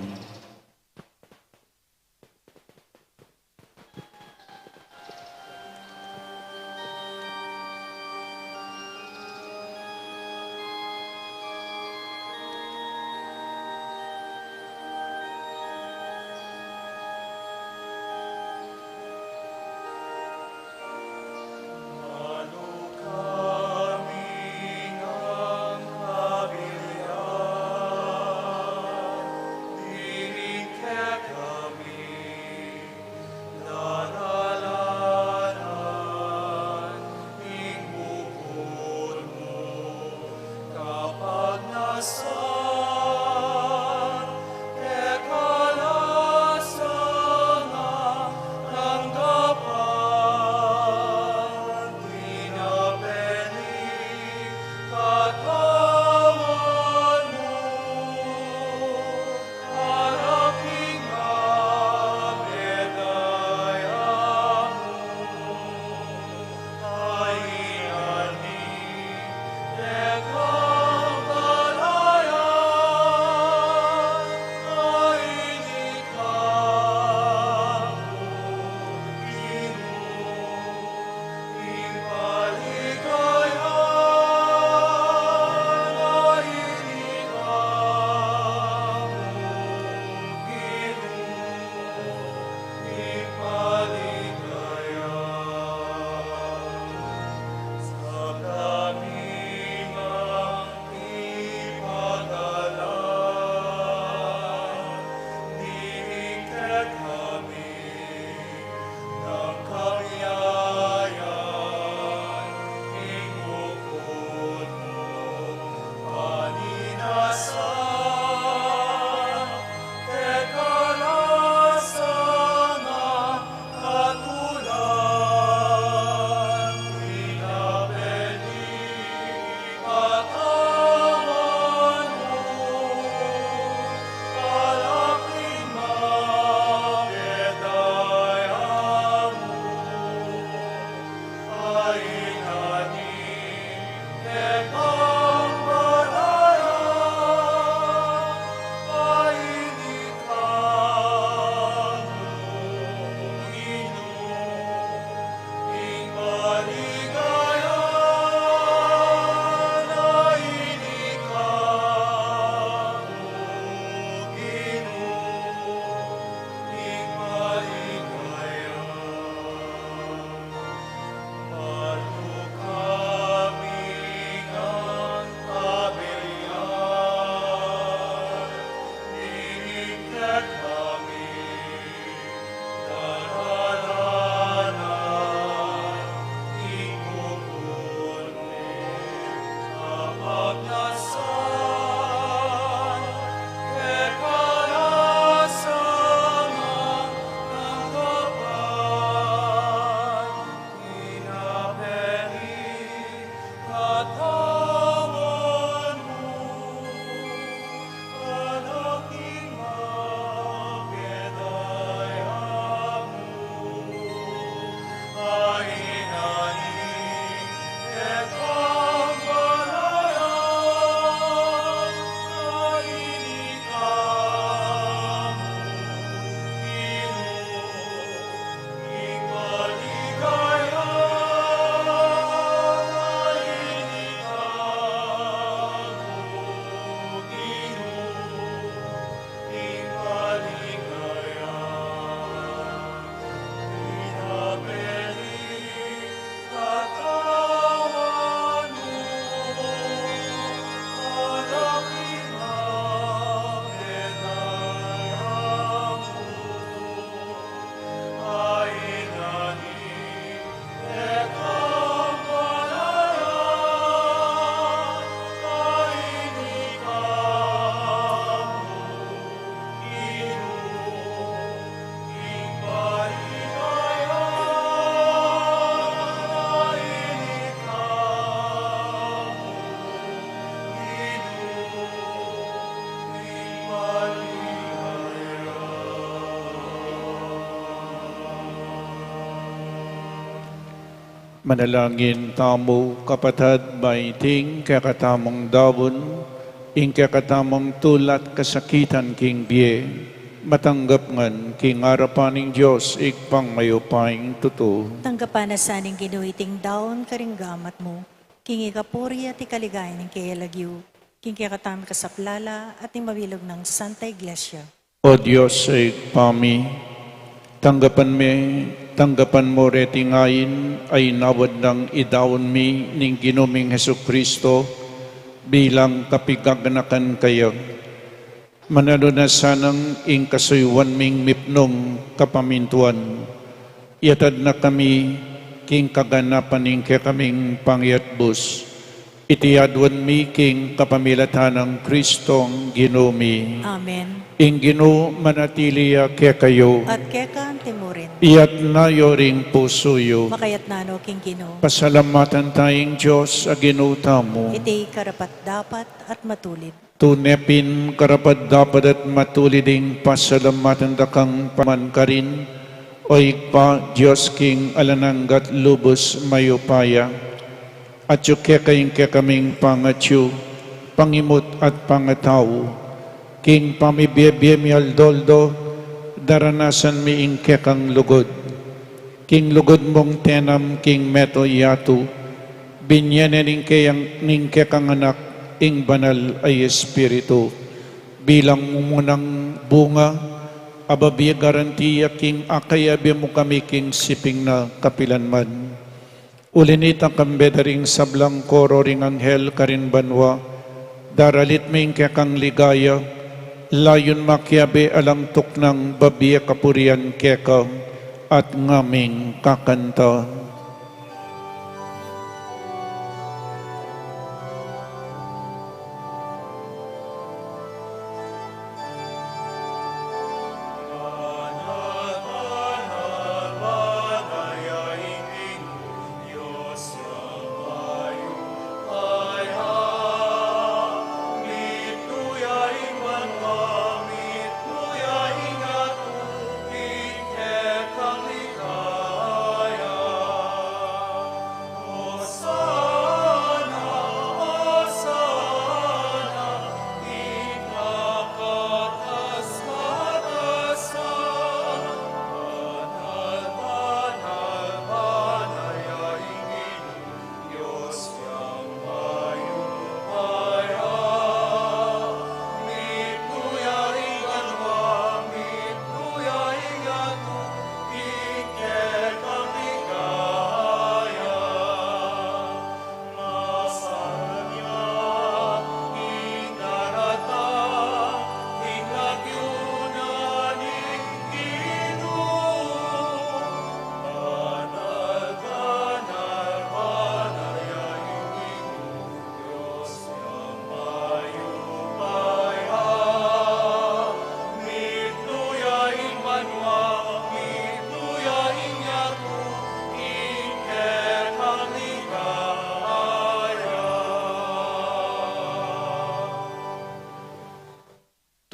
Manalangin tamu, kapatad, ba iting kekatamung daun, ing kekatamung tulat kasakitan king bie, matanggap ngan king arapan ning Dios, Ibpang mayupayang tutu. Tanggapan na sa ning Ginu iting daun karing gamat mu, king ikapuri at ikaligayan ning kayang lagyu, king kekatamung kasaplalan at ning mabilug nang Santa Iglesia. O Dios, Ibpa mi, tanggapan me, tanggapan mu reting ain a inawad nang idaun mi ning Ginu ming Jesucristo bilang kapigaganakan kaya. Mananu na sanang ing kasuyuan ming mipnung kapamintuan, iatad na kami king kaganapan ning kekaming pangyatbus. Iti aduan mi king kapamilatan nang Kristong Ginu mi. Amen. Ing Ginu manatili ya kekayu. At keka mu rin. Iyatas yu ring pusu yu. Makayatas no king Ginu. Pasalamatan taya ing Dios a Ginu tamu. Iti karapat-dapat at matulid. Tune pin karapat-dapat at matulid ing pasalamatan da kang pamagari, O Ibpa, Dios king alang angga at lubus mayupaya. Atyu keka ing kekaming pangatyu, pangimut at pangatau. King pamibie-bie mi aldo-aldo, daranasan mi ing kekang lugud. King lugud mung tinanam king metung yatu, binie ne ning keyang, ning kekang Anak ing Banal a Espiritu. Bilang mumunang bunga, a babie garantiya king akayabe mu kami king siping na kapilanman. Uli nita, kambe da ring sablang koro ring anghel karin banua, daralit mi ing kekang ligaya, layun makiabe alang tuknang babie kapurian keka, at ngaming kakanta.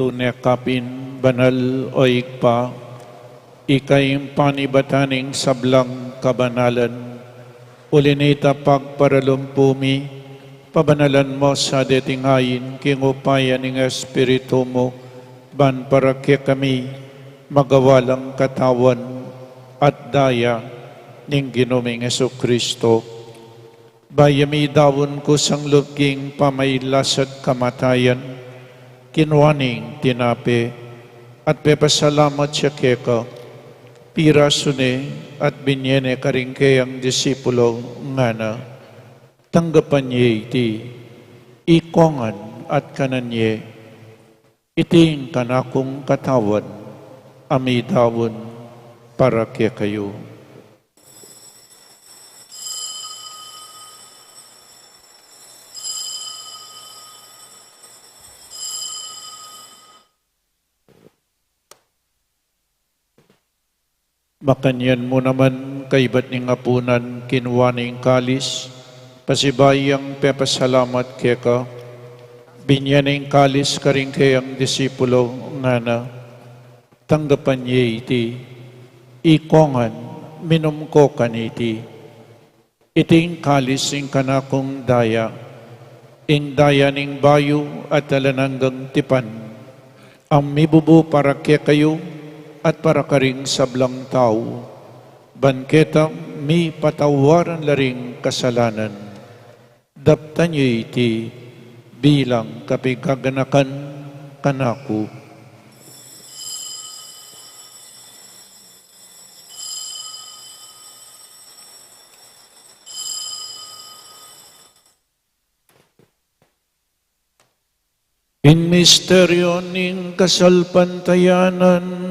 Tune ka pin banal, o Ibpa, ika ing panibatan ning sablang kabanalan. Uli nita, pagparalumpu mi, pabanalan mu sa deting ain king upaya ning Espiritu mu, ban para kekami magawa lang katawan at daya ning Ginu ming Jesucristo. Bayu ya midaun kusang lub king pamailas at kamatayan, kinua ne ing tinape, at pepasalamat ya keka, pirasu ne, at binie ne karing keyang disipulo, ngana: Tanggapan ye iti, ikong ngan at kanan ye. Iti ing kanakung katawan, a midaun para kekayu. Makanyan mu naman, kaibat ning apunan, kinua ne ing kalis, pasibayu yang pepasalamat keka, binie ne ing kalis karing keyang disipulo, ngana: Tanggapan ye iti, ikong ngan, minum ko kaniti. Iting kalis ing kanakung daya, ing daya ning bayu at alang anggang tipan, a mibubu para kekayu at para karing sablang tau, ban ketang mipatawaran la ring kasalanan. Daptan yu iti bilang kapigaganakan kanaku. Ing misteryu ning kasalpantayanan.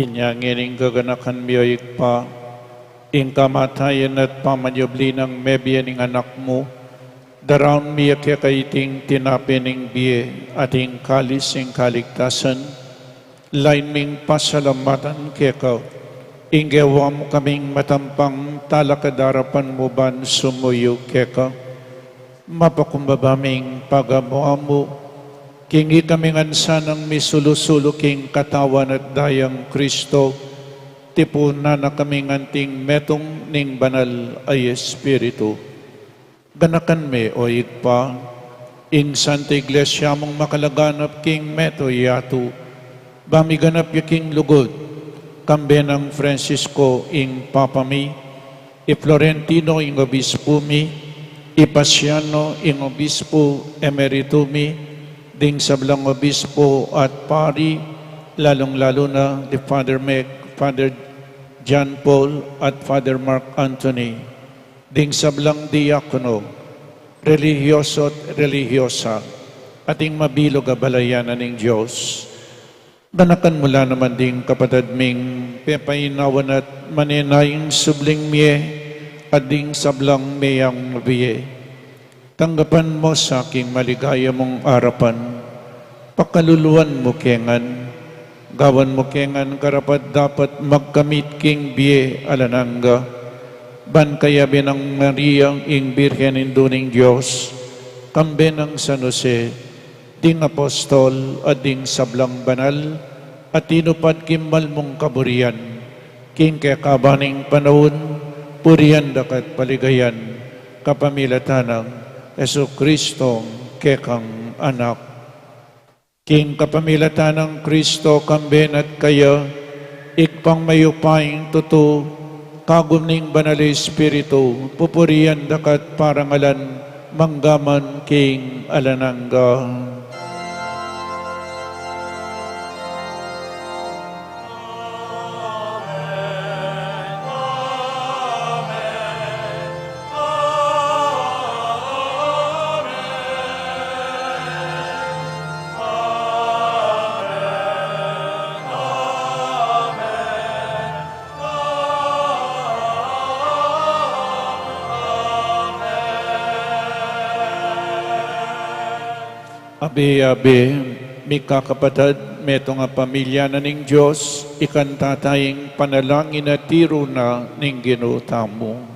Inya ngeni ing kaganakan mi, o Ibpa, ing kamatayan at pamanyubli nang mebie ning Anak mu, daraun mi keka iting tinape ning bie at ing kalis ning kaligtasan, lain ming pasalamatan keka, ing gewa mu kaming matampang talakad king arapan mu ban sumuyu keka. Mapakumbaba ming pagamu-amu, king ikami ngan sanang misulu-sulu king katawan at dayang Kristo, tipunan na kaming anting metung ning Banal a Espiritu. Ganakan me, o Ibpa, ing Santa Iglesia mung makalaganap king meto yatu, ba miganap ya king lugud, kambe nang Francisco ing Papa mi, i Florentino ing Obispu mi, i Paciano ing Obispu Emeritu mi, ding sablang Obispu at Pari, lalung-lalu na di Father Mac, Father John Paul, at Father Mark Anthony, ding sablang diakono, relihiyoso at relihiyosa, at ing mabilug a balayan na ning Dios. Ganakan mu la naman ding kapatad ming pepainawan at manenayang subling mie, at ding sablang meyang mabie. Tanggapan mu sa king maligaya mung arapan, pakaluluan mu ke ngan, gawan mu ke ngan karapat-dapat magkamit king bie alang angga, ban kayabe nang Maria ing Birhen Indu ning Dios, kambe nang San Jose, ding apostol at ding sablang banal, at tinupad king mal mung kaburian, king kekaban ning panaun, purian da ka at paligayan, kapamilatan nang Jesucristo kekang Anak. King kapamilatan nang Kristo, kambe na at kaya, Ibpang mayupayang tutu, kagum ning Banal a Espiritu, pupurian da ka at parangalan, mangga man king alang angga. Abe-abe, mikakapatad, metung a pamilya na ning Dios, ikanta taya ing panalangin a tiru na ning Ginu tamu.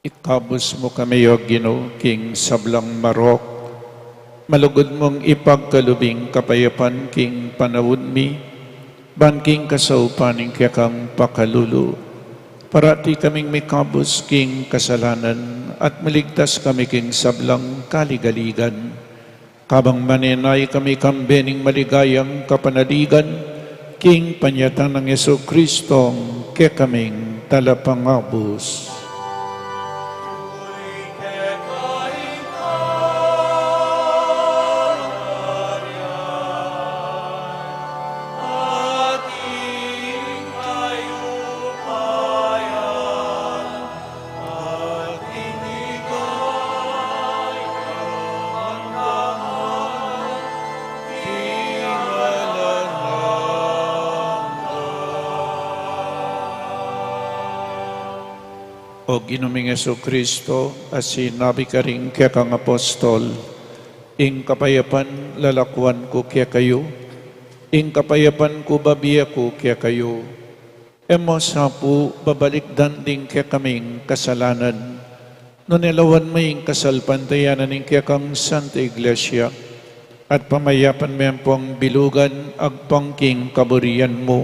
Ikabus mu kami, O Ginu, king sablang marok. Malugud mung ipagkalub ing kapayapan king panaun mi, ban king kasaupan ning kekang pakalulu, parati kaming mikabus king kasalanan at maligtas kami king sablang kaligaligan. Kabang manenaya kami kambe ning maligayang kapanaligan, king panyatang nang Jesucristo, kekaming Talapangabus. O Ginu ming Jesucristo, a sinabi karing kekang apostol, ing kapayapan lalakuan ku kekayu, ing kapayapan ku babie ku kekayu. E mu sa pu babalikdan ding kekaming kasalanan, nune lawan me ing kasalpantayanan ning kekang Santa Iglesia, at pamayapan me ampong bilugan agpang king kaburian mu.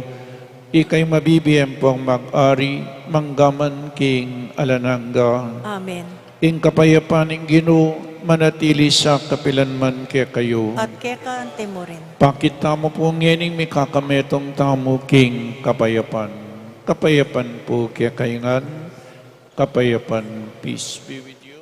Ika ing mabibie ampong mag-ari manggaman king alang angga. Amen. Ing kapayapan ning Ginu manatili sa kapilan man kekayu. At keka anti mu rin. Pakit tamu pu ngening mikakametung tamu king kapayapan. Kapayapan pu kekayu ngan. Kapayapan, peace be with you.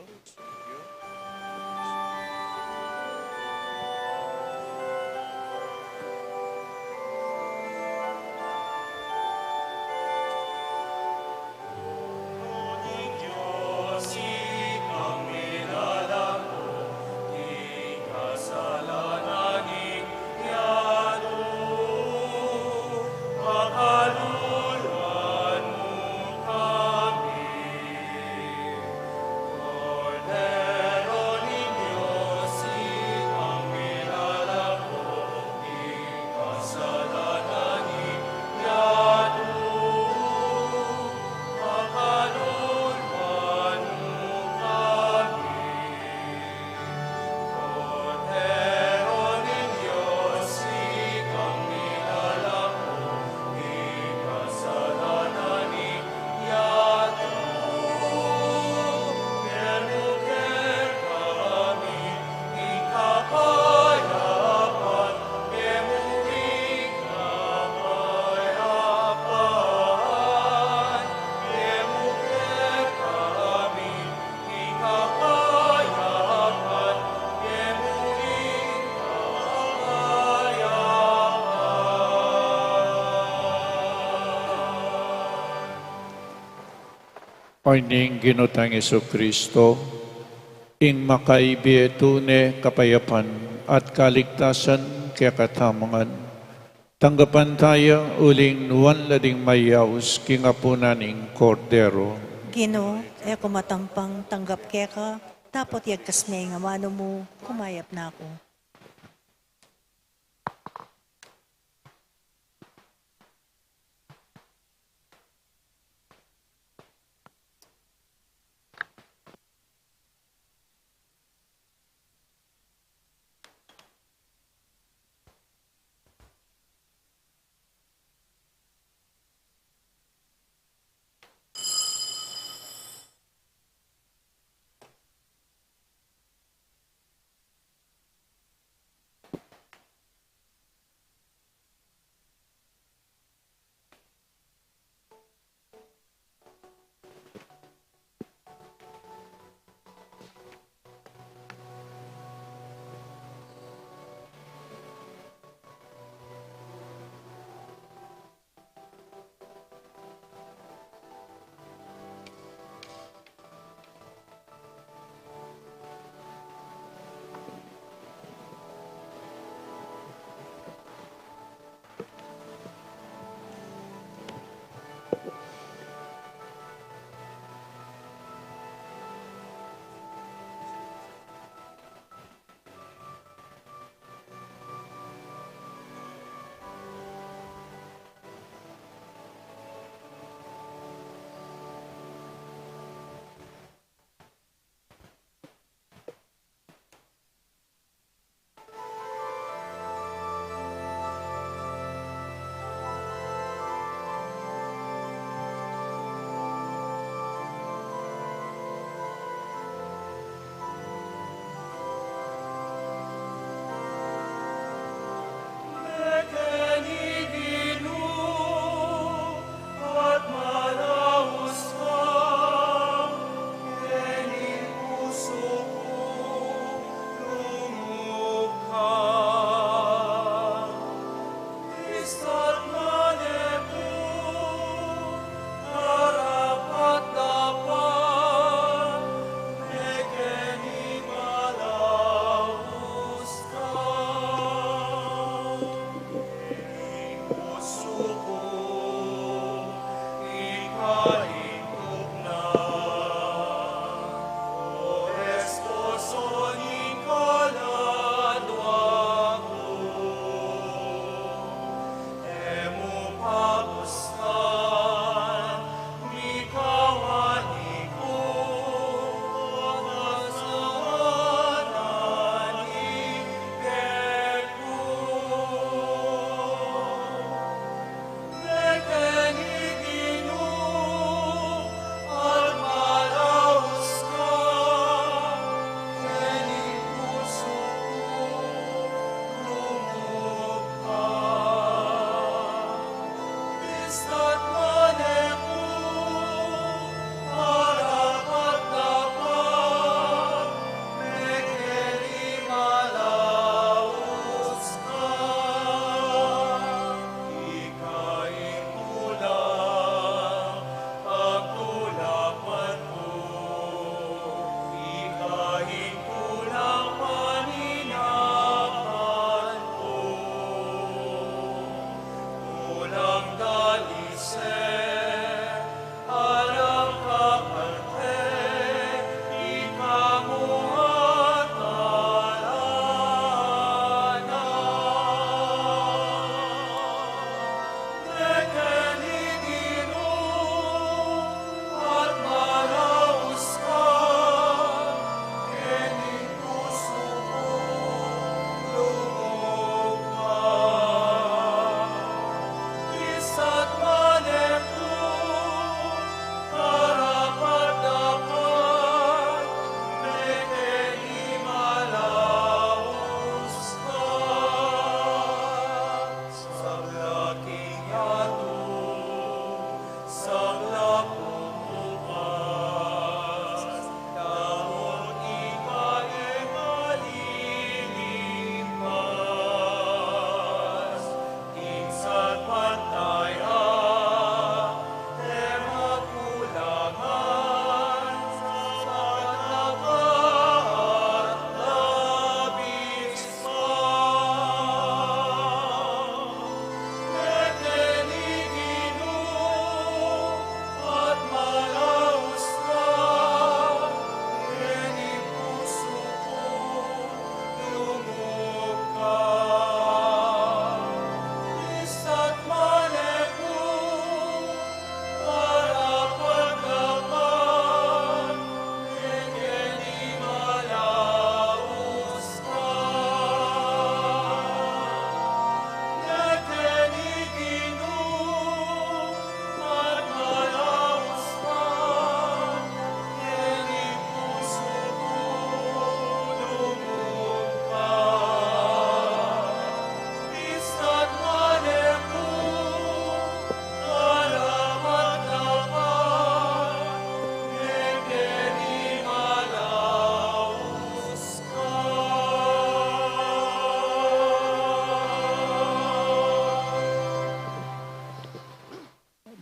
Ing Ginu tang Jesucristo, ing makaibie tune kapayapan at kaligtasan kekatamu ngan, tanggapan taya uling nuan la ding mayaus king apunan ning Kordero. Ginu, e ku matampang tanggap keka, dapot yagkas me ing amanu mu, kumayap na ku.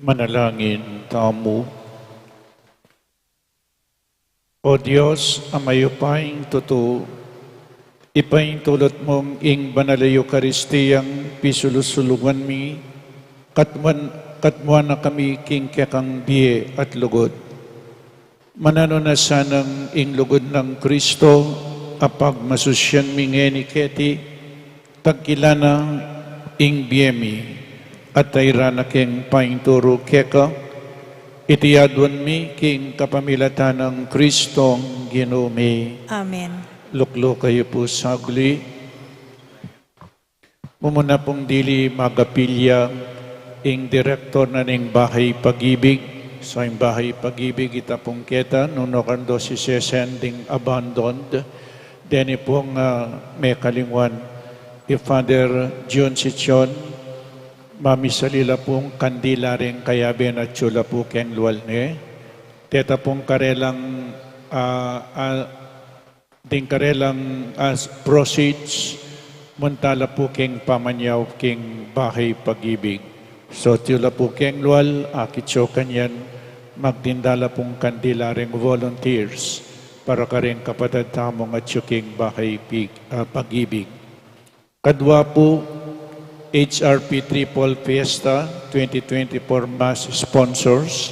Manalangin tamu. O Dios, a mayupayang tutu, ipaintulot mung ing banal a Eukaristiyang pisulusulungan mi, katmuan, katmuan na kami king kekang bie at lugud. Mananu na sanang ing lugud nang Kristo a pagmasusyan mi ngeni keti, tagkilan na ing bie mi, at tairan na keng painturu keka, iti aduan mi king kapamilatan nang Kristong Ginu mi. Amen. Lukluk kayu pu saglit. Mumuna pung dili magapilya ing direktor na ning Bahay Pag-ibig. So, ing Bahay Pag-ibig, ita pung keta, nuno kan dos isesen ding abandoned. Deni pung, ah, mekalingwan i Father Jun Sichon, mamisali la pung kandila ring kayabe na atyu la pu keng lual ne. Deta pung karelang, ah, ah, ding karelang, ah, proceeds, munta la pu keng pamanyaw king Bahay Pag-ibig. So, atyu la pu keng lual, akit yu kanyan, magtinda la pung kandila ring volunteers para karing kapatad tamung atyu king Bahay Pig-, ah, Pag-ibig. Kadwa pu, H R P Triple Fiesta twenty twenty-four Mass sponsors.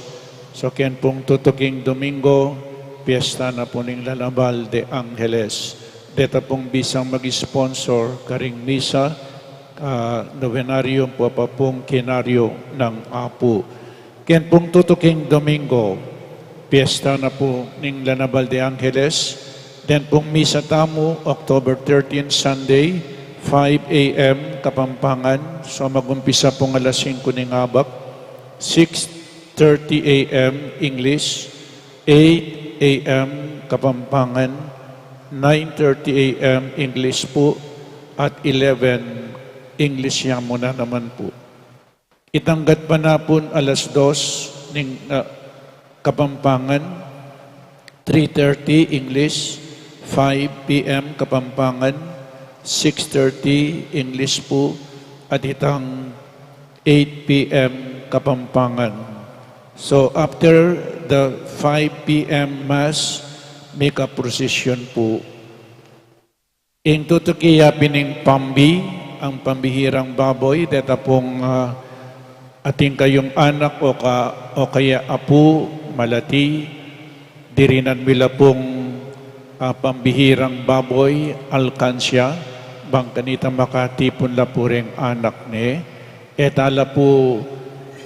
So, ken pung tutuking Domingo, Fiesta na pu ning Lalabal de Angeles. Deta pung bisang mag-sponsor karing misa, ah, novenario, pung Kinaryo nang Apu. Ken pung tutuking Domingo, Fiesta na pu ning Lalabal de Angeles. Den pung misa tamu, October thirteen, Sunday, five A M Kapampangan. So, magumpisa pung alas singko ning abak, six thirty A M English, eight A M Kapampangan, nine thirty A M English pu, at eleven English ya mu na naman pu. Itang gatpanapun alas dos ning, ah, Kapampangan, three thirty English, five P M Kapampangan, six thirty English pu, at itang eight P M Kapampangan. So, after the five P M Mass, mika-procession pu. Ing tutuki ya pin ing pambi, ang pambihirang baboy, deta pung, ah, atin kayung anak o ka-, o kaya apu, malati, dirinan mi la pung, ah, pambihirang baboy, alkansya, bang kanita makatipun la pu ring anak ne. E tala pu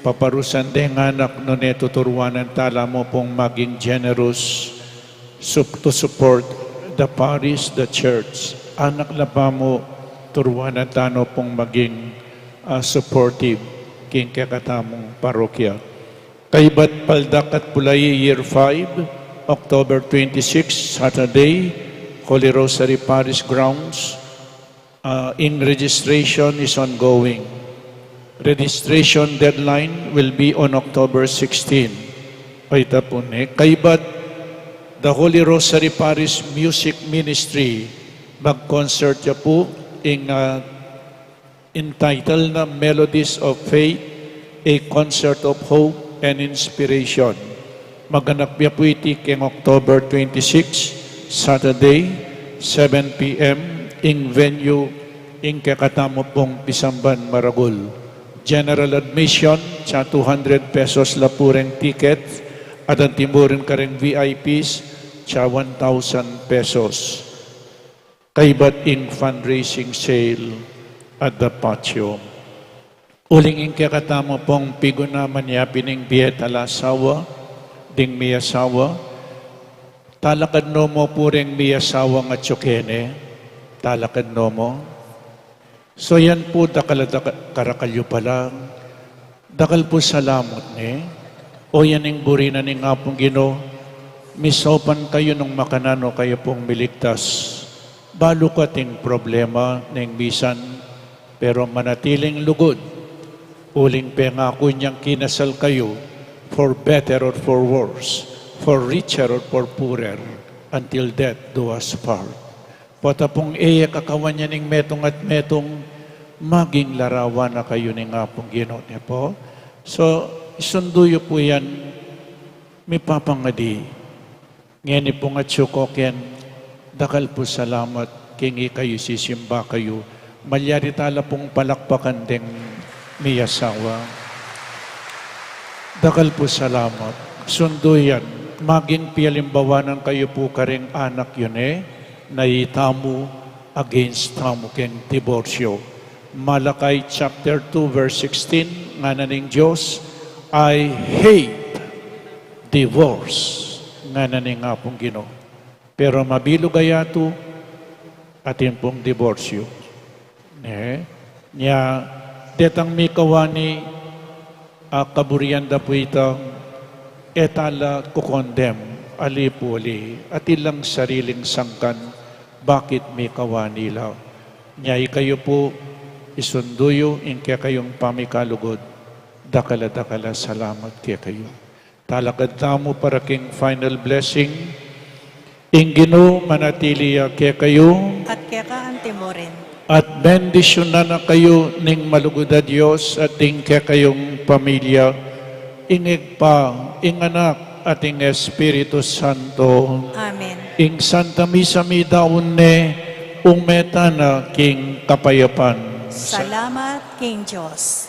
paparusan deng anak, nune tuturuanan tala mu pung maging generous sup-, to support the parish, the church. Anak la pa mu, turuanan tanu pung maging, ah, supportive king kekatamung parokya. Kaybat Paldak at Pulai, Year five, October twenty-six, Saturday, Holy Rosary Parish Grounds. Uh, ing registration is ongoing. Registration deadline will be on October sixteen. Ay, tapun e. Kaybat, the Holy Rosary Parish Music Ministry, mag-concert ya pu ing, uh, entitled na Melodies of Faith, a Concert of Hope and Inspiration. Maganap ya pu iti keng October twenty-six, Saturday, seven P M, ing venue, ing kekatamu pung pisamban maragul. General admission, atsa two hundred pesos la pu reng ticket, at antimu rin kareng V I Ps, atsa one thousand pesos. Kaybat ing fundraising sale at the patio. Uling ing kekatamu pung piguna, manyapin ing bie at asawa, ding miyasawa, talakad no mu pu reng miyasawa ngan atyu kene, talakad no mu. So yan pu, dakal a daka-, karakal yu pala. Dakal pu salamat ne. O yan ing buri na ning Apung Ginu, misaupan kayu nung makananu kayu pung miligtas. Balu kating problema ning misan, pero manatiling lugud. Uling pengaku nyang kinasal kayu, for better or for worse, for richer or for poorer, until death do us part. Pota pung e ya kakawan ya ning metung at metung, maging larawan na kayu ning Apung Ginu, ne pu. So, Isundu yu pu yan, mipapangadi. Ngeni pung atsu ko ken, dakal pu salamat, king ikayu sisimba kayu, malyari tala pung palakpakan deng miyasawa. Dakal pu salamat. Sundu yan, maging pialimbawanan kayu pu karing anak yu ne, na itamu against tamu keng diborsyo. Malachi chapter two verse sixteen, ngana ning Dios, "I hate divorce," ngana ning Apung Ginu. Pero mabilug a yatu, atin pung diborsyo. Ne? Nya, detang mikawani, a kaburian da pu ita, e tala kukondem, ali pu ali, atin lang sariling sangkan, bakit mikawani la. Nya ikayu pu, isundu yu ing kekayung pamikalugud, dakal a dakal a salamat kekayu. Talakad tamu para king final blessing. Ing Ginu manatili ya kekayu. At keka antimurin. At bendisyunan na kayu ning malugud a Dios at ding kekayung pamilya, ing Ibpa, ing Anak, at ing Espiritu Santo. Amen. Ing Santa Misa midaun ne, ume tana king kapayapan. Salamat king Dios.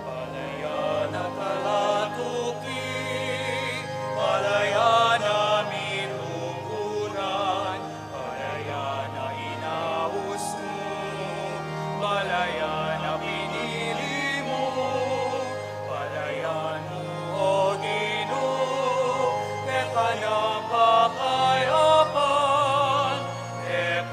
Palayan a talatuki, palayan a mitukuran, palayan a inaus mu, palayan a pinili mu, palayan mu, O Ginu, keka na kakayapan, keka ing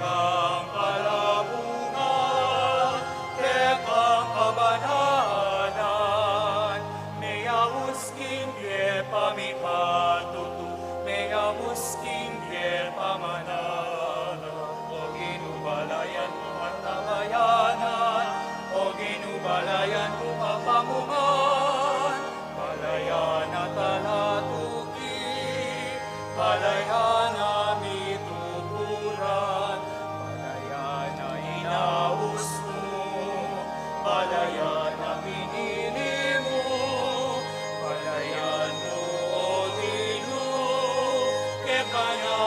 kalabungan, keka ing kabanalan, meyaus king pepamipatutu, meyaus king pepamanalan. O Ginu, balayan mu at abayanan, O Ginu, balayan mu kapamungan, palayan a talatuki, palayan a mitukuran, palayan a inaus mu, palayan a pinili mu, palayan mu, O Ginu, keka na